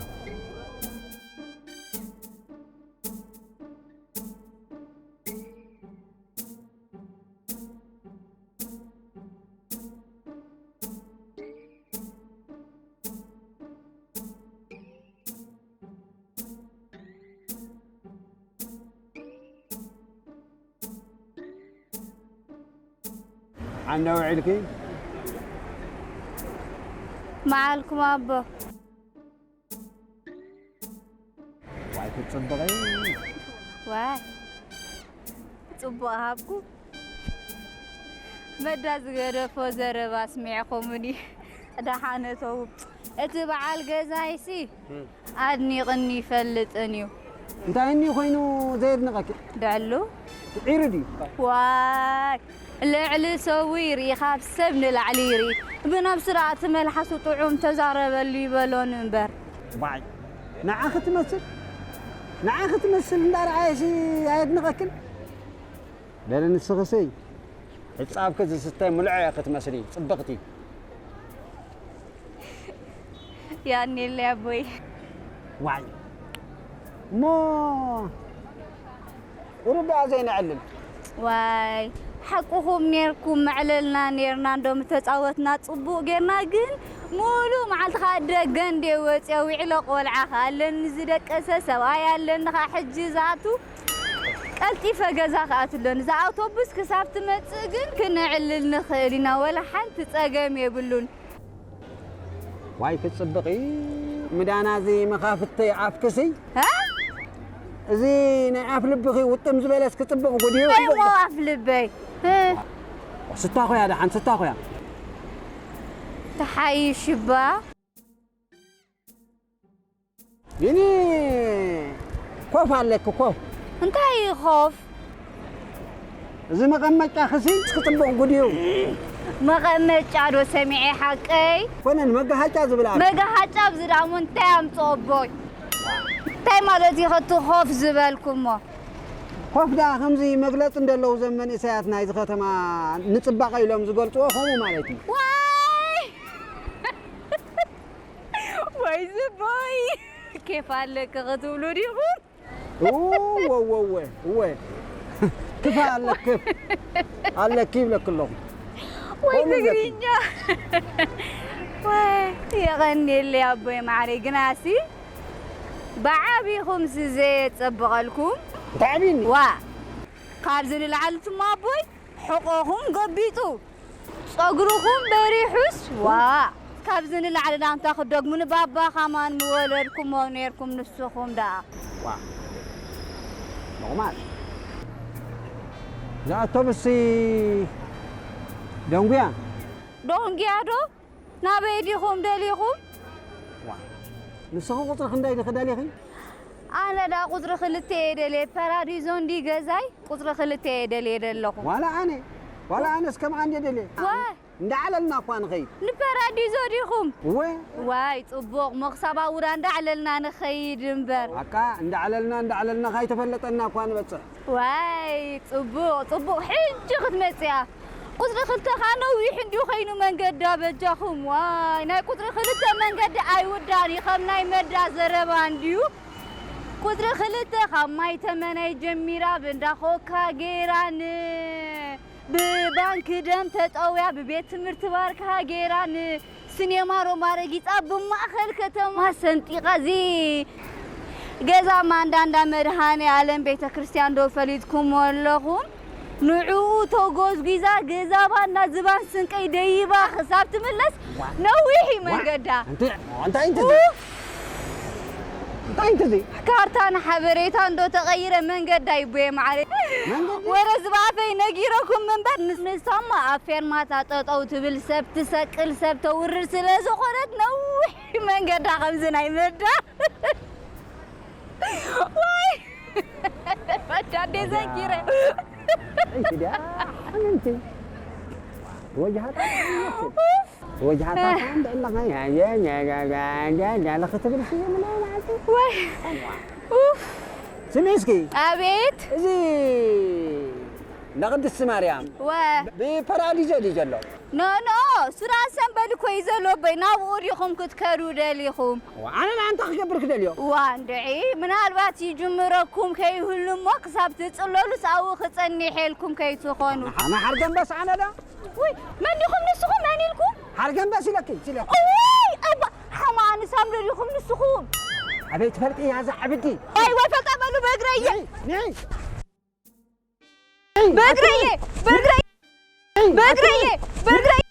ዓንዳ ውዒልኪ? መዓልኩም ኣቦ። ዋይ ክትጽብቒ። ዋይ ጽቡቕ ሃብኩ። መዳ ዝገደፎ ዘረባ ኣስሚዕኹምኒ። ደሓነተው። እቲ በዓል ገዛይሲ እም። ኣድኒቕኒ ይፈልጥን እዩ። እንታይ እኒ ኮይኑ ዘየድንቐኪ? ደዕሉ? ዒሩ ድዩ? ዋይ! ልዕሊ ሰቡ ይርኢ፣ ካብ ሰብ ንላዕሊ ይርኢ። ብነብሱ ደኣ እቲ መልሓሱ ጥዑም ተዛረበሉ ይበሎን እምበር። ዋይ! ንዓኺ ትመስል፣ ንዓኺ ትመስል እንዳረኣየሲ ኣየድንቐክን? በሊ ንስኽሲ ሕጻብኪ ዝስተ ምልዖ ኢኺ ትመስሊ፣ ጽብቕቲ። ያኔለይ ኣቦይ። ዋይ። እሞ ቁሩብ ደኣ ዘይነዕልል። ዋይ፣ ሓቅኹም ኔርኩም፣ መዕለልና ኔርና፣ እንዶ ምተጻወትና ጽቡቕ ጌርና፣ ግን ሙሉእ መዓልቲ ከኣ ደገ እንድየ ወጽየ፣ ውዒለ ቆልዓ ከኣ ኣለኒ፣ ዝደቀሰ ሰብኣይ ኣለኒ፣ ከኣ ሕጂ ዝኣቱ ቀልጢፈ ገዛ ክኣቱ ኣለኒ። እዛ ኣውቶቡስ ክሳብ ትመጽእ ግን ክነዕልል ንኽእል ኢና፣ ወላ ሓንቲ ጸገም የብሉን። ዋይ ክትጽብቒ፣ ምዳና እዚ መኻፍተይ ኣፍክሲ። ሃ? እዚ ናይ ኣፍ ልብኺ ውጥም ዝበለስ ክጽብቕ ጉድ እዩ። እንታይ እሞ ኣፍ ልበይ? እ? ስታ ኾያ ደሓን፣ ስታ ኾያ። ተሓይሽ እባ። ቢኒ፣ ኮፍ ኣለኪ፣ ኮፍ። እንታይ እዩ ኮፍ? እዚ መቐመጫ ክሲ ክጽብቕ ጉድ እዩ። መቐመጫ ዶ ሰሚዐ ሓቀይ? ኮነን መጋሃጫ ዝብል ኣሎ። መጋሃጫ ኣብዚ ደኣ እሞ እንታይ ኣምጽኦ ኣቦይ? እንታይ ማለት እዩ ከቲ ኮፍ ዝበልኩሞ? ኮፍ ደኣ ከምዚ መግለጺ እንደለዉ ዘም መንእሰያት ናይዚ ከተማ ንጽባቐ ኢሎም ዝገልጽዎ ከምኡ ማለት እዩ። ዋይ! ወይ ዝበይ! ኬፍ ኣለኪ ክትብሉ ዲኹም? እወ፣ እወ፣ እወ፣ እወ። ክፍ ኣለኪ፣ ክፍ ኣለኪ ይብለኪ ኣለኹ። ወይ ከምኡ ትግርኛ። ወይ የቐንየለይ ኣቦይ ማዕረይ፣ ግናሲ ብዓቢኹምሲ ዘየጸብቐልኩም። እንታይ ዓቢኒ? ዋ፣ ካብዚ ንላዕሊ ትማ ኣቦይ ሕቖኹም ገቢጡ። ጸጉርኹም በሪሑስ፣ ዋ! ካብዚ ንላዕሊ ደኣ እንታይ ክደግሙኒ? ባባ ከማን ምወለድኩሞ ኔርኩም ንስኹም ደኣ። ዋ! ኖርማል። እዛ ኣውቶቡስሲ ደንጉያ? ደንጉያ ዶ? ናበይ ዲኹም ደሊኹም? ዋ! ንስኺ ቁጽሪ ክንደይ ዲኺ ደሊኺ? ኣነ ደኣ ቁጽሪ ክልተ እየ ደልየ። ፓራዲዞ እንዲ ገዛይ ቁጽሪ ክልተ እየ ደልየ ደለኹ። ዋላ ኣነ፣ ዋላ ኣነስ ከምኣ እንደ ደልየ። ዋ! እንዳዓለልና እኳ ንኸይድ። ንፓራዲዞ ዲኹም? እወ። ዋይ፣ ጽቡቕ፣ ሞኽሳብ ኣውራ እንዳዓለልና ንኸይድ እምበር። ኣካ እንዳዓለልና፣ እንዳዓለልና ካይተፈለጠና እኳ ንበጽሕ። ዋይ፣ ጽቡቕ፣ ጽቡቕ፣ ሕጂ ክትመጽእ እያ። ቁጽሪ ክልተ ኸኣ ነዊሕ እንድዩ ኸይኑ መንገዳ በጃኹም። ዋይ፣ ናይ ቁጽሪ ክልተ መንገዲ ኣይውዳእን እዩ፣ ከም ናይ መዳ ዘረባ እንድዩ። ቁጽሪ ክልተ ካብ ማይ ተመናይ ጀሚራ ብእንዳ ኮካ ገይራን ብባንክ ደም ተጠውያ ብቤት ትምህርቲ ባርካ ገይራን ስኔማ ሮማ ረጊጻ ብማእኸል ከተማ ሰንጢቓ እዚ ገዛ ማንዳ እንዳ መድሃኔ ዓለም ቤተ ክርስቲያን ዶ ፈሊጥኩሞ ኣለኹም? ንዕኡ ተጎዝጒዛ ገዛ ባና ዝባን ስንቀይ ደይባ ክሳብ ትምለስ ነዊሕ እዩ መንገዳ። እንታይ እንታይ እንታይ ኡፍ! እንታይ እንታይ ካርታን ሓበሬታን ዶ ተቐይረ መንገዳ ይቦየ ማዕረ። መንገዲ? ወረ ዝባፈይ ነጊረኩም እምበር ንስ-፣ ንሳማ ኣብ ፌርማታ ጠጠው ትብል ሰብ ትሰቅል ሰብ ተውርድ ስለ ዝኾነት ነዊሕ መንገዳ ከምዚ ናይ መዳ። ወይ! በጃ እንዴ ዘጊረ። እሺ ዲያ፣ ኣንቲ ወጅሃታ ወጅሃታ እንደ ለኻ ያ ያ ያ ያ ያ ያ ለኻ ትብል ሲ ምን ማለት? ወይ! ኡፍ! ስሚ እስኪ። ኣቤት! እዚ ንቅድስቲ ማርያም ወ ብፓራዲዞ ድዩ ዘሎ? ኖ፣ ኖ፣ ሱዳን ሰንበል እኮ እዩ ዘሎ፣ በይ፣ ናብኡ ዲኹም ክትከዱ ደሊኹም? ዋ፣ ኣነ ንኣንታ ክገብር ክደልዮ? ዋ፣ እንድዒ፣ ምናልባት ይጅምረኩም ከይህሉ እሞ ክሳብ ትጽለሉስ ኣብኡ ክጸኒሕ ኢልኩም ከይትኾኑ። ኣነ ሓርገምበስ ኣነ ዶ? ውይ፣ መን ዲኹም ንስኹም? መን ኢልኩም? ሓርገምበስ ኢለኪ፣ ኢለኪ። ውይ፣ ኣባ፣ ሓማኒ ሳምሪ ዲኹም ንስኹም? ኣበይ ትፈልጢ ያዛ ዓብዲ? ዋይ፣ ዋይ፣ ፈልጣ በሉ፣ በእግረየ። ንዒ፣ ንዒ። ብእግረየ፣ ብእግረየ፣ ብእግረየ፣ ብእግረየ።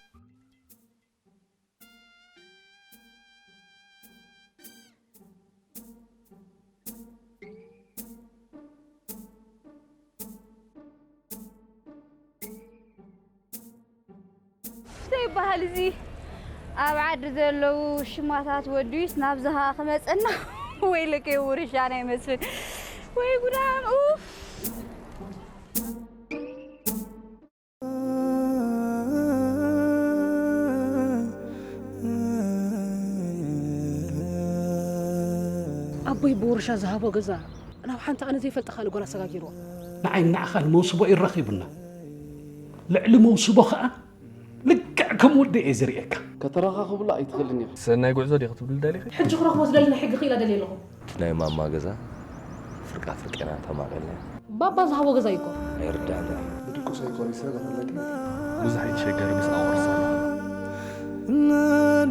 እንታይ ይበሃል እዚ? ኣብ ዓዲ ዘለዉ ሽማታት ወድዩስ ናብዚ ኸኣ ክመጸና? ወይለከ ውርሻ ናይ መስፍን። ወይ ጉዳም፣ ኡፍ። ኣቦይ ብውርሻ ዝሃቦ ገዛ ናብ ሓንቲ ኣነ ዘይፈልጣ ካልእ ጓል ኣሰጋጊርዎ። ንዓይ ንዓኻን መውስቦ እዩ ረኺቡና። ልዕሊ መውስቦ ኸኣ ልክዕ ከም ወዲ እየ ዝርእየካ። ከተረኻኽብሉ ኣይትኽእልን ኢኺ። ሰናይ ጉዕዞ ዲኺ ክትብሊ ደሊኺ? ሕጂ ክረኽቦ ዝደሊ ናይ ሕጊ ክኢላ ደልየ ኣለኹ። ናይ ማማ ገዛ ፍርቃ ፍርቄና ተማቒልና። ባባ ዝሃቦ ገዛ እዩ እኮ። ኣይርዳእን እዩ። ብድቁስ ኣይኮነይ ስለ ዘፈለኪ። ብዙሕ ኣይትሸገሪ፣ ምስኣ ወርሳ።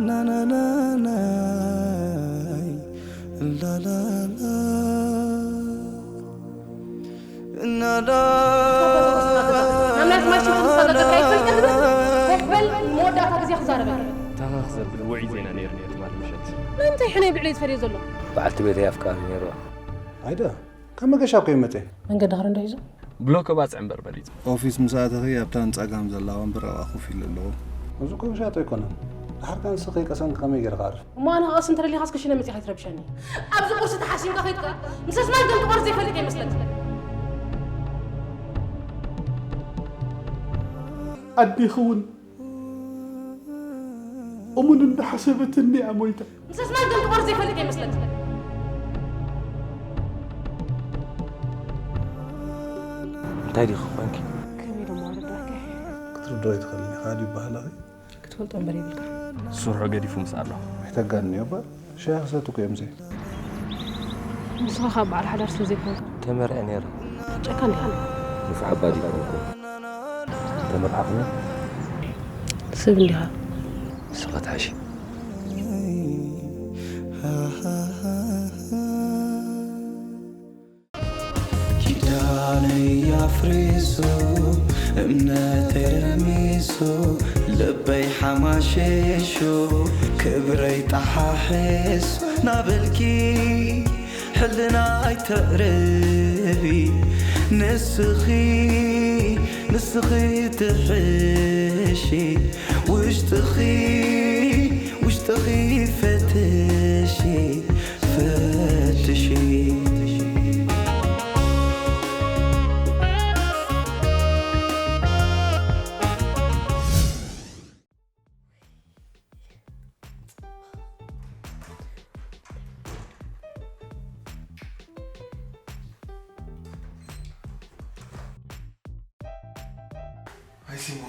ናናናናይ ላላላ። ናብ ናይ ኣስማት ሽንጥርስ ኣለካ ኣይትፈልጥን ትብል? ኮፍ በል፣ መወዳእታ ግዜ ክዛረበካ። ታኻኽ ዘብል ውዑይ ዜና ነይሩ ነይሩ ትማሊ ምሸት። ንምንታይ ሕነ ብዕለይ ዝፈልዮ ዘሎ? በዓልቲ ቤተይ ኣፍቃሪ ነይርዋ። ኣይደ፣ ካብ መገሻ እኮ ይመጸ። መንገዲ ኸረ እንዶ ሒዙ? ብሎኮ ባጽዕ እምበር በሊጹ። ኦፊስ ምስ ኣተኺ ኣብታ ንጸጋም ዘላ ወንበር ኣብኣ ኮፍ ኢለ ኣለኹ። እዚ እኮ ውሻጦ ኣይኮነን። ድሓር ከኣ ንስኺ ከይቀሰንኪ ከመይ ገይረ ክዓርፍ? እሞ ኣነ ክቐስን እንተደሊኻስ ክሽነ መጺኻ ኣይትረብሸኒ። ኣብዚ ቁርሲ ተሓሲምካ ከይትካ፣ ምስ ኣስማት ገምጥቆር ዘይፈልጥ እየ መስለኒ። ኣዴኺ እውን እሙን እንዳሓሰበትኒ እያ ሞይታ። ምስ ኣስማት ገምጥቆር ዘይፈልጥ እየ መስለኒ። እንታይ ዲኺ ኮንኪ? ከመይ ደሞ ኣረዳእካ? ክትርድኦ ኣይትኽእልን ኢኻ ድዩ ባህላኺ? ክትፈልጦ እምበር የብልካ። ስርሑ ገዲፉ ምስ ኣሎ። ኣይተጋንንዮ እባ፣ ሻሂ ክሰቲ እኮ እዮም ዘይ። ንስኻ ካብ በዓል ሓዳር ስለ ዘይኮንካ። ተመርዐ ነይረ። ጨካን ዲኻ። ንፉዕ ኣባ ዲኮንኩ። ተመርዓኹ። ሰብ እንዲኻ። ንስኻ ትሓሺ። ኪዳነይ ኣፍሪሱ፣ እምነተይ ረሚሱ፣ ልበይ ሓማሺሹ፣ ክብረይ ጠሓሒሱ ናበልኪ፣ ሕልናይ ተዕርቢ፣ ንስኺ፣ ንስኺ ትሕሺ፣ ውሽጥኺ፣ ውሽጥኺ ፈትሺ። ፈትሺ። ኣይ ሲሞ፣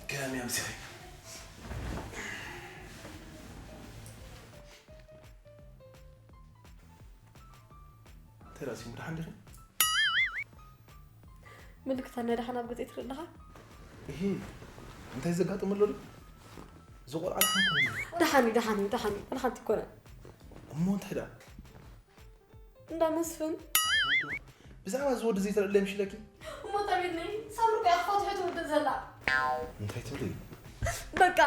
ከመይ ኣምሲኺ? እንታይ ደኣ ሲሞ፣ ደሓን ዲኺ? ምልክታት ናይ ደሓን ኣብ ገጸይ ትርኢ ኣለኻ? እሂ፣ እንታይ ዘጋጥም ኣሎ ዶ? እዚ ቆልዓ ደሓን ኣይኮነን። ደሓን እዩ፣ ደሓን እዩ፣ ደሓን እዩ። ዋላ ሓንቲ ኣይኮነን። እሞ እንታይ ደኣ? እንዳ መስፍን። ብዛዕባ እዚ ወዲ ዘይተረድለ ይምሽለኪ? እሞ ተቤትነይ፣ ሳምሪ እኮ እያ ክፈትሑ ትውድእ ዘላ። እንታይ ትብሊ? በቃ፣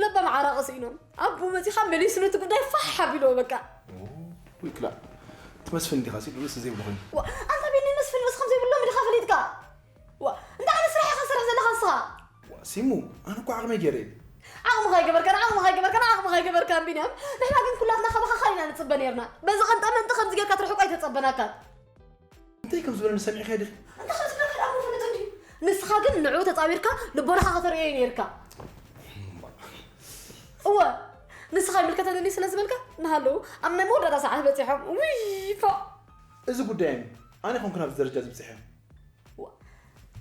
ለባም ዓራቂ ስኢኖም። ኣቦ መጺኻ መሊሱ ነቲ ጉዳይ ፋሕ ኣቢልዎ በቃ። ኦ፣ ወይ ክላ። እቲ መስፍን እንዲኻ ሲሉ ርእሲ ዘይብሉ ኮይኑ። ዋ፣ ኣንታ ቤትነይ መስፍን ርእሲ ከም ዘይብሎም እንዲኻ ፈሊጥካ? ዋ፣ እንታይ ዓይነት ስራሕ ኢኻ ትሰርሕ ዘለኻ ንስኻ? ዋ፣ ሲሙ፣ ኣነ እኮ ዓቕመይ ገይረ እየ። ዓቕምኻ ኣይገበርካን፣ ዓቕምኻ ኣይገበርካን፣ ዓቕምኻ ኣይገበርካን ቢንያም። ንሕና ግን ኩላትና ካባኻ ካልእ ኢና ንጽበ ነይርና። በዚ ቅንጠ መንጢ ከምዚ ጌርካ ትርሕቆ ኣይተጸበናካን። እንታይ ከም ዝበለኒ ሰሚዕካዮ ዲኺ? እንታይ ከም ዝበለካ ደኣ እሞ ፍልጥ እንድዩ። ንስኻ ግን ንዕኡ ተጻዊርካ ልቦናኻ ከተርእዮ እዩ ነይርካ። እወ፣ ንስኻ ይምልከተኒ ስለ ዝበልካ፣ ንሃለዉ ኣብ ናይ መወዳእታ ሰዓት በጺሖም። ውይ፣ ፎእ። እዚ ጉዳይ ኣነ ኮንኩ ናብዚ ደረጃ እዚ በጺሐ። ዋ፣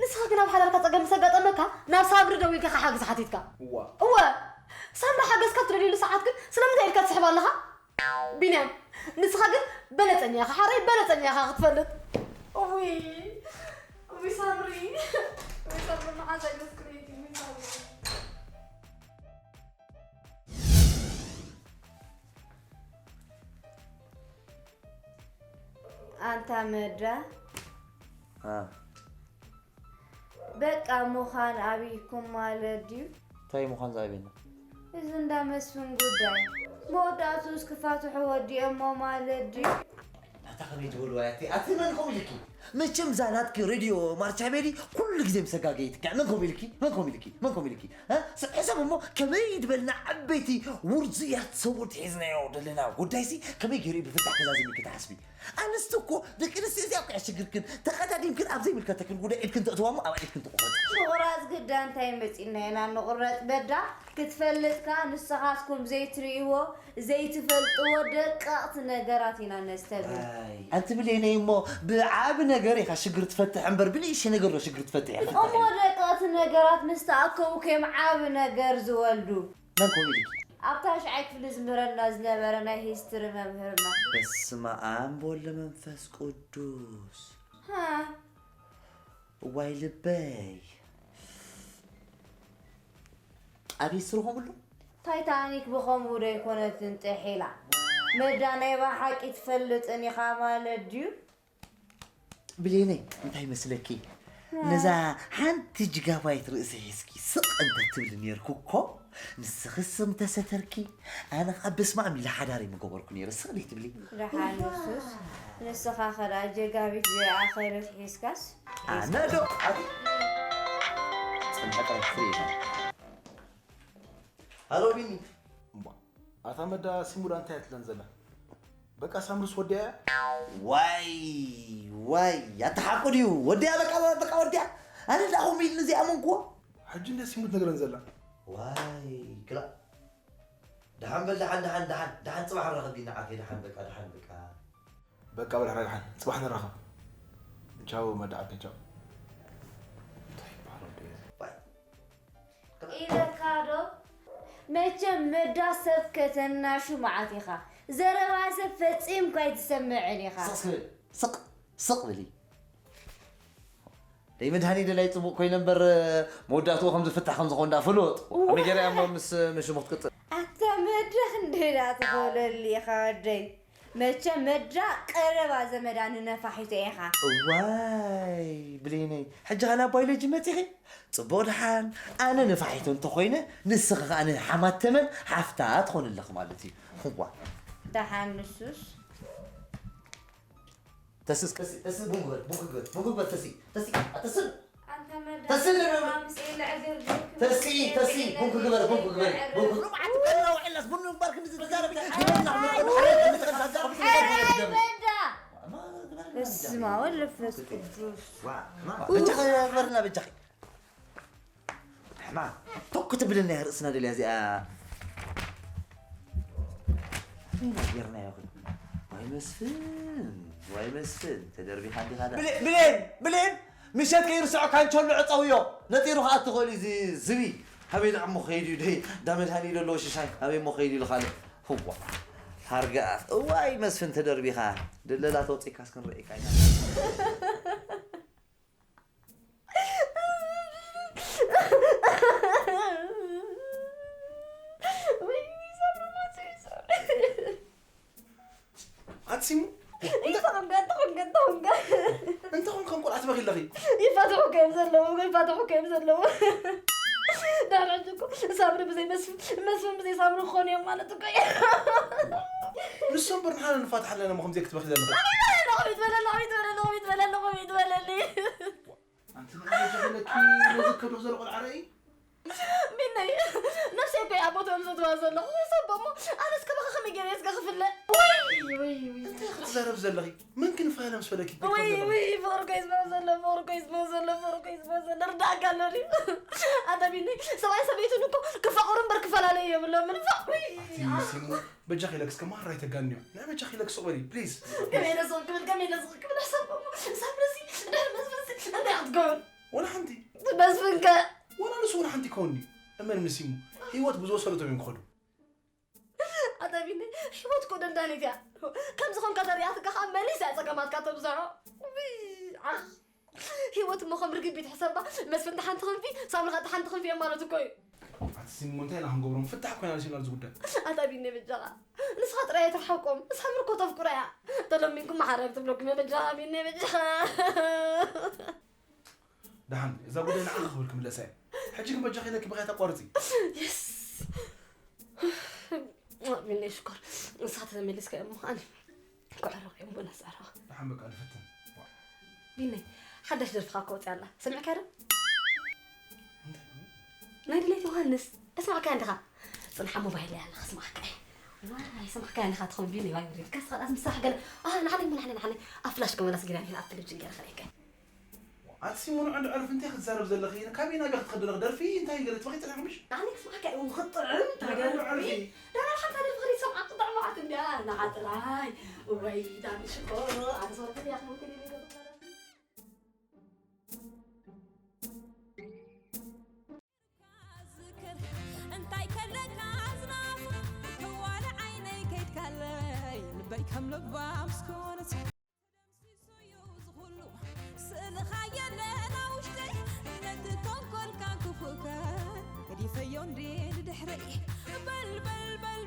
ንስኻ ግን ኣብ ሓዳርካ ጸገም ምስ ኣጋጠመካ፣ ናብ ሳምሪ ደዊልካ ሓገዝ ሓቲትካ። እዋ። እወ፣ ሳምሪ ሓገዝ ካብ ትደልየሉ ሰዓት ግን ስለምንታይ ኢድካ ትስሕብ ኣለኻ? ቢንያም፣ ንስኻ ግን በለጸኛ ኢኻ፣ ሓራይ በለጸኛ ኢኻ ክትፈልጥ። እውይ፣ እውይ ሳምሪ፣ እውይ ሳምሪ፣ መዓስ ኣይመስክረይቲ፣ እውይ ሳምሪ። ኣንታ መዳ። አ። በቃ ምዃን ኣብይኩም ማለት ድዩ? እንታይ ምዃን ዝኣብየና? እዚ እንዳ መስፍን ጉዳይ መወዳእትኡስ ክፋትሑ ወዲኦሞ ማለት ድዩ? ኣታ ከመይ ዝበልዋ እያ እቲ፣ ኣቲ መን ከምኡ ኢልኪ? መቸም እዛ ናትኪ ሬድዮ ማርቻቤሊ ኩሉ ግዜ ምስ ኣጋገየትካ። መን ከምኡ ኢልኪ? መን ከምኡ ኢልኪ? መን ከምኡ ኢልኪ? እ? ስ-፣ ሕሰብ እሞ ከመይ ዝበልና ዓበይቲ ውርዙያት ሰብኡት ሒዝናዮ ዘለና ጉዳይሲ ከመይ ገይሩ እዩ ብፍታሕ ከዛዝም ኢልኪ ትሓስቢ? ኣንስቲ እኮ ደቂ ኣንስትዮ እዚኣ እኮ እያ ሽግርክን። ተቐዳዲምክን ኣብ ዘይምልከተክን ጉዳይ ኢድክን ተእትዋ እሞ ኣብኣ ኢድክን ትቑረጽ። ምቑራጽ ግዳ እንታይ መጺእና ኢና ንቑረጽ በዳ? ክትፈልጥካ ንስኻትኩም ዘይትርእይዎ ዘይትፈልጥዎ ደቀቕቲ ነገራት ኢና ነስተብህል። ኣይ፣ ኣንቲ ብሌነይ እሞ ብዓቢ ነገር ኢኻ ሽግር ትፈትሕ እምበር ብንእሽተይ ነገር ዶ ሽግር ትፈትሕ ኢኻ? እሞ ደቀቕቲ ነገራት ምስ ተኣከቡ ከዮም ዓቢ ነገር ዝወልዱ። መን ከምኡ ኢልኪ? ኣብ ታሽዓይ ክፍሊ ዝምህረና ዝነበረ ናይ ሂስትሪ መምህርና። በስመ ኣብ ወወልድ ወመንፈስ ቅዱስ። ሃ። እዋይ ልበይ። ኣብ ሂስትሪ ከምኡ ኣሎ? ታይታኒክ ብኸምኡ ዶ ኣይኮነትን ጥሒላ? መዳ ናይ ብሓቂ ትፈልጥን ኢኻ ማለት ድዩ? ብሌነይ፣ እንታይ መስለኪ? ነዛ ሓንቲ ጅጋባይት ርእሲ ሒዝኪ ስቕ እንተ ትብሊ ኔርኩ እኮ፣ ንስኺስ እንተሰተርኪ፣ ኣነ ኸኣ በስመ ኣብ ኢለ ሓዳር ምገበርኩ ኔረ። ስቕ ደይ ትብሊ? ደሓን ንሱስ፣ ንስኻ ኸ ደኣ ጀጋቢት ዘይኣኸለት ሒዝካስ? ኣነ ዶ? ኣብ ጽንቀት ኣይትፍሪ ኢኻ። ሃሎ ቢኒ። እምቧ፣ ኣታ መዳ ሲሙዳ እንታይ እያ ትለን ዘላ? በቃ ሳምርስ ወዲያ እያ? ዋይ፣ ዋይ፣ ኣታ ሓቁ ድዩ? ወዲያ በቃ፣ በቃ ወዲያ። ኣነ ደኣ ከምኡ ኢልኒ ዘይኣመንኩዎ። ሕጂ እንደ ሲሙ ትነግረን ዘላ? ዋይ፣ ክላ። ደሓን በል፣ ደሓን፣ ደሓን፣ ደሓን፣ ደሓን ጽባሕ ንራኸብ ቢኒ ዓርከይ፣ ደሓን በቃ፣ ደሓን በቃ። በቃ በል፣ ደሓን፣ ጽባሕ ንራኸብ። ቻው መዳ ዓርከይ፣ ቻው። እንታይ ይበሃል ወዲ እዚ? ባይ። ኢለካ ዶ? መቸም መዳ ሰብ ከተናሹ መዓት ኢኻ። ዘረባ ሰብ ፈጺምካ ኣይትሰምዕን ኢኻ። ስቕ ስቕ በል። ስቕ፣ ስቕ በሊ። ደይ መድሃኒ ደላይ ጽቡቕ ኮይነ እምበር፣ መወዳእትኡ ከም ዝፍታሕ ከም ዝኾን ደኣ ፍሉጥ። እዋ። ከመይ ገይረ እያ እሞ ምስ፣ ምስ ሽሙ ክትቅጽል? ኣታ መዳ ክንደይ ደኣ ትኸውለሉ ኢኻ ወደይ። መቸም መዳ ቀረባ ዘመዳ ንነፋሒቶ ኢኻ። እዋይ፣ ብሌነይ፣ ሕጂ ኸኣ ናብ ባዮሎጂ መጺኺ? ጽቡቕ ደሓን፣ ኣነ ነፋሒቶ እንተኾይነ፣ ንስኺ ኸኣ ንሓማት ተመን ሓፍታ ትኾኒ ኣለኺ ማለት እዩ። እዋ። ደሓን ንሱስ። ተስስ፣ ተስስ፣ ተስስ፣ ቡን ግበር፣ ቡን ግበር፣ ቡን ግበር፣ ተሲ፣ ተሲ፣ ኣተስል። ኣንታ መዳ ተስል፣ ተስል፣ ተስል፣ ተስል፣ ተስል፣ ተስል፣ ቡን ክግበር፣ ቡን ክግበር፣ ቡን ክግበር። ሎማዓንቲ ቀረባ ውዕላስ ቡን ምንባር ክንዲ ዝተዛረብካ። ኣይ፣ ኣይ፣ ኣይ፣ መዳ። በስመ አብ ወወልድ ወመንፈስ ቅዱስ። ዋ፣ ማ፣ በጃኺ፣ በርና በጃኺ። ሕማ፣ ቶክ ትብልና እያ ርእስና ደልያ እዚኣ። እንታይ ጌርና ይኹን? ዋይ መስፍን፣ ዋይ መስፍን፣ ተደርቢኻ እንዲኻ ደኣ። ብሌን፣ ብሌን፣ ብሌን! ምሸት ከይርስዖ ካንቸሎ ዕጸውዮ። ነጢሩ ክኣቱ ክእል እዩ እዚ ዝቢ። ኣበይ ደኣ እሞ ከይዱ እዩ ደይ? እንዳ መድሃኒኡ ዘሎ ሽሻይ ኣበይ እሞ ከይዱ ኢሉ ካልእ። ህዋ። ሃርገኣፍ። እዋይ መስፍን ተደርቢኻ። ደለላ ተውጺእካስ ክንርእየካ ኢና። ወይ፣ ወይ፣ ሳብሪ ሞት፣ ወይ፣ ሳብሪ። ኣቲ ሲሙ፣ ይፋ ኮንካ፣ እንተ ኮንካ፣ እንተ ኮንካ። እንተ ኮንካ፣ እንቆልዓ ትበኺ ኣለኺ። ይፋተሑካ እዮም ዘለዉ፣ ይፋተሑካ እዮም ዘለዉ። ዳሕራጅ እኮ ሳብሪ ብዘይ መስፍን፣ መስፍን ብዘይ ሳብሪ ክኾኑ እዮም ማለት እኮ እዩ። ንሶም እምበር ንሓና ንፋታሕ ኣለና እሞ ከምዚ ክትበኺ ዘለኺ። ኣነ፣ ኣነ፣ ኣነ፣ ኣነ፣ ኣነ፣ ኣነ፣ ኣነ፣ ኣነ፣ ኣነ፣ ኣነ፣ ኣነ፣ ኣነ፣ ኣነ፣ ኣነ፣ ኣነ፣ ኣንቲ ንዓይ ጀግነኪ ነዚ ከብዶ ዘሎ ቆልዓ ርኣይ። ቢነይ፣ ነፍሰይ እኮ እያ ኣብ ቦትኦም ዘእትዋ ዘለኹ። ወሰቦ እሞ ኣነስ ካባኻ ከመይ ገይረ እየ ስጋ ክፍለ? ወይ፣ ወይ፣ ወይ። እንታይ ክትዛረብ ዘለኺ? መን ክንፋለ ምስ በለኪ? ወይ፣ ወይ፣ ፍቕሪ እኮ እዩ ዝመው ዘሎ፣ ፍቕሪ እኮ እዩ ዝመው ዘሎ፣ ፍቕሪ እኮ እዩ ዝመው ዘሎ። ርዳእካ ኣሎ ድዩ? ኣታ ቢነይ፣ ሰብኣይ ሰበይቱን እኮ ክፋቐሩ እምበር ክፈላለዩ የብሎምን። ፋቕ፣ ወይ። ኣቲ ሲሙ፣ በጃኺ ኢለኪ እስከ ማራ ኣይተጋንዮ። ናይ በጃኺ ኢለኪ ሱቕ በሊ፣ ፕሊዝ። ከመይ ኢለ ሱቕ ክብል፣ ከመይ ኢለ ሱቕ ክብል? ሕሰብ እሞ፣ ሳብሪ ሲ፣ ድሕሪ መስፍን ሲ፣ እንታይ ክትገብር? ወላ ሓንቲ። መስፍን ከ? ወላ ንሱ ወላ ሓንቲ ይከውን ድዩ? እመን ምሲሙ፣ ህይወት ብዝወሰደቶም እዮም ክኸዱ። ኣታ ቢኒ፣ ህይወት እኮ ደንዳኒት እያ። ከም ዝኾንካ ተሪኣትካ ኸዓ መሊሳ እያ ጸገማትካ ተብዝሖ። ውይ፣ ዓኽ። ህይወት እሞ ከም ርግቢት ሕሰባ፣ መስፍን እታ ሓንቲ ክንፊ፣ ሳምሪ ኸዓ እታ ሓንቲ ክንፊ እዮም ማለት እኮ እዩ። ኣቲ ሲሙ፣ እንታይ ኢና ክንገብሮም? ፍታሕ እኮ ኢና ነሲና ኣብዚ ጉዳይ። ኣታ ቢኒ በጃኻ። ንስኻ ጥራይ ኣይትርሓቆም። ሳምሪ እኮ ተፍቅሮ እያ። ተለሚንኩም መሓረር ትብለኩም እያ። በጃኻ ቢኒ በጃኻ። ደሓን፣ እዛ ጉዳይ ንዓኺ ክብል ክምለሳ እየ። ሕጂ ግን በጃኺ ኢለኪ ብኽያት ኣቋርጺ። የስ። ቢኒ ሽኮር። ንስኻ ተተመሊስካ እሞ ኣነ ክዕረቕ እየ እሞ ነስዕረቕ። ደሓን በቃ ንፍትን። ቢኒ፣ ሓዳሽ ደርፍኻ ክወጽእ ኣላ። ሰሚዕካያ ዶ? እንታይ? ናይ ድሌት ዮሃንስ። ኣስማዕካያ እንዲኻ? ጽንሓ ሞባይል እያ ኣላ፣ ከስማዕካ እየ። ዋይ፣ ሰማዕካያ እንዲኻ ትኸውን ቢኒ፣ ዋይ፣ ወሪድካ፣ እስኻ ደኣ ምስ ስራሕ ገለ፣ ኣ፣ ንዓለይ እሞ፣ ንዓለይ፣ ንዓለይ፣ ኣብ ፍላሽ ክመለስ ጌና፣ ኣብ ቴሌቪዥን ገይረ ክርእየካ እየ። ኣቲ ሲሙ ንዑ እንዶ ዕረፊ፣ እንታይ ክትዛረብ ዘለኺ? ካበይ ናበይ ክትኸዲ ኣለኺ? ደርፊ እንታይ ገለ ትበኺ ጥራሕ ምሽ? ኣነ ክስማዕካ እዩ ክጥዕም፣ እንታይ ንዑ እንዶ ደርፊ? ዕረፊ። ደራር ሓንታ ደርፊ ክሪድ ሰምዓ ክጥዕም መዓት እንድያ፣ ንዓ ጥራይ። ወይ ዳኒ ሽኮር፣ ኣነ ሰው ተሪያ ክመልኩ ደሊ ደርፊ። ዝክር እንታይ ከለካ ኣዝናፉ፣ ክዋለ ዓይነይ ከይድካለይ፣ ልበይ ከም ለባም ስኮነት። ተደምሲሱ'ዩ ዝኹሉ ስእልኻ የለን ኣብ ውሽጠይ፣ ነቲ ተንኮልካን ክፉእካን ገዲፈዮ እንዴ ንድሕረይ። በል፣ በል፣ በል፣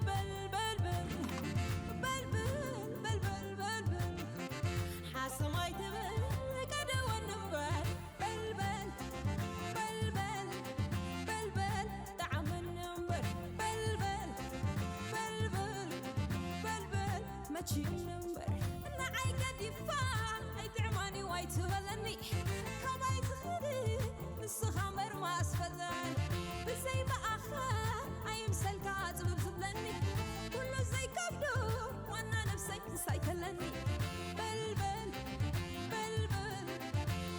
ሓሰም ኣይትበል፣ ቀደወን እምበር። በል፣ በል፣ በል፣ በል፣ በል፣ በል፣ ጣዕመኒ እምበር። በል፣ በል፣ በል፣ በል፣ በል፣ በል፣ መቺእኒ እምበር። ንዓይ ገዲፍካ ኣይጥዕማን እዩ ኣይትበለኒ። ካባይ ትኸዲ ንስኻ እምበር ማስፈለኒ። ብዘይ ብኣኻ ኣይምሰልካ ጽብብ ዝብለኒ። ኩሉ ዘይከብዶ ዋና ነብሰይ ምሳይ ከለኒ። በል፣ በል፣ በል፣ በል፣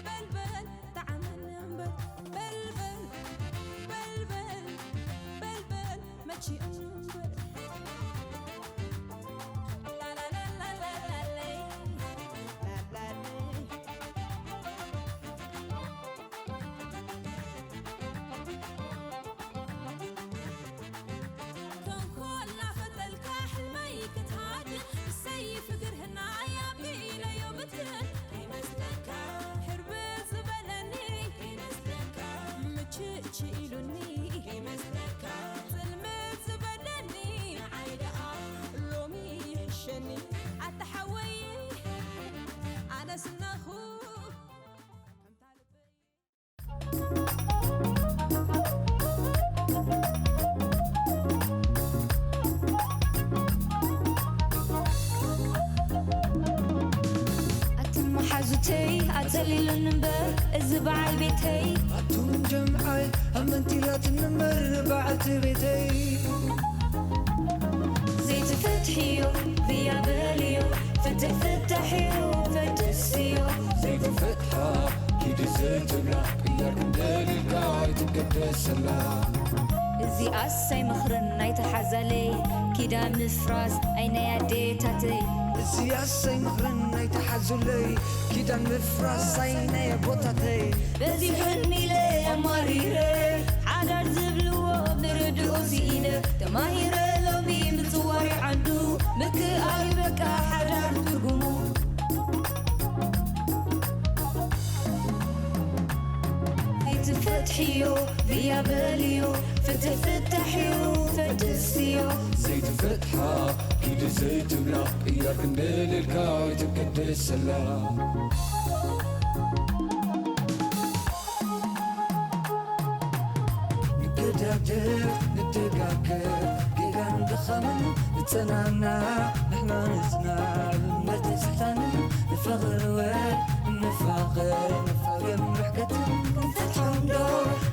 በል፣ በል፣ ጣዕመኒ እምበር። በል፣ በል፣ በል፣ በል፣ በል፣ በል፣ መቺእኒ እምበር። ላላላላላላይ፣ ላላለይ። ተንኮል ናፈጠልካ ሕልመይ ክትሃድን፣ ብሰይፊ ግርህናይ ኣቢለዮ ብትን። ከይመስለካ ሕርብት ዝበለኒ፣ ከይመስለካ ምችች ኢሉኒ፣ ከይመስለካ ጽልምት ዝበለኒ፣ ንዓይ ደኣ ሎሚ ይሕሸኒ። ኣታ ሓወይ ኣነስ እነኹ ከምታ ልበይ ኣቱም መሓዙተይ ኣጸሊሉኒ እምበር እዚ በዓል ቤተይ። ኣቱም ጀምዓይ ኣመንቲላትኒ እምበር ንበዓልቲ ቤተይ። ዘይትፈትሕዮ ብያ በልዮ ፍትሕ ፍታሕዮ ፈትስዮ። ዘይትፈትሓ ኪዲ ዘይትብላ ቅያር ክንደልልካ ኣይትገደሰላ። እዚኣስ ኣይምኽርን ናይታ ሓዛለይ፣ ኪዳን ምፍራስ ኣይ ናይ ኣዴታተይ። እዚኣስ ኣይምኽርን ናይታ ሓዙለይ፣ ኪዳን ምፍራስ ኣይ ናይ ኣቦታተይ። በዚሑኒ ኢለ ኣማሪረ፣ ሓዳር ዝብልዎ ምርድኡ ስኢነ፣ ተማሂረ ሎሚ ምጽዋር ዓዱ፣ ምክኣል በቃ ሓዳር ትርጉሙ። ዘይትፈትሕዮ ብያ በልዮ፣ ፍትሕ ፍታሕዮ ፈድስዮ። ዘይትፈትሓ ኪዲ ዘይትብላ፣ ቅያር ክንደልልካ ኣይትገደሰላ። ንገዳደፍ ንደጋገፍ፣ ጌጋን ድኻምን ንጸናና፣ ንሕና ንጽናዕ፣ እምነት ንስሕታንን ንፋቐር ወ ንፋቐር፣ ንፋቐር ምሕከትን። ንፈትሖም ዶ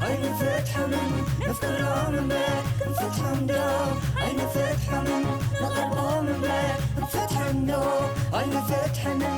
ኣይንፈትሖምን፣ ነፍቅሮም እምበር። ንፈትሖም ዶ ኣይንፈትሖምን፣ ንቐርቦም እምበር። ንፈትሖም ዶ ኣይንፈትሖምን፣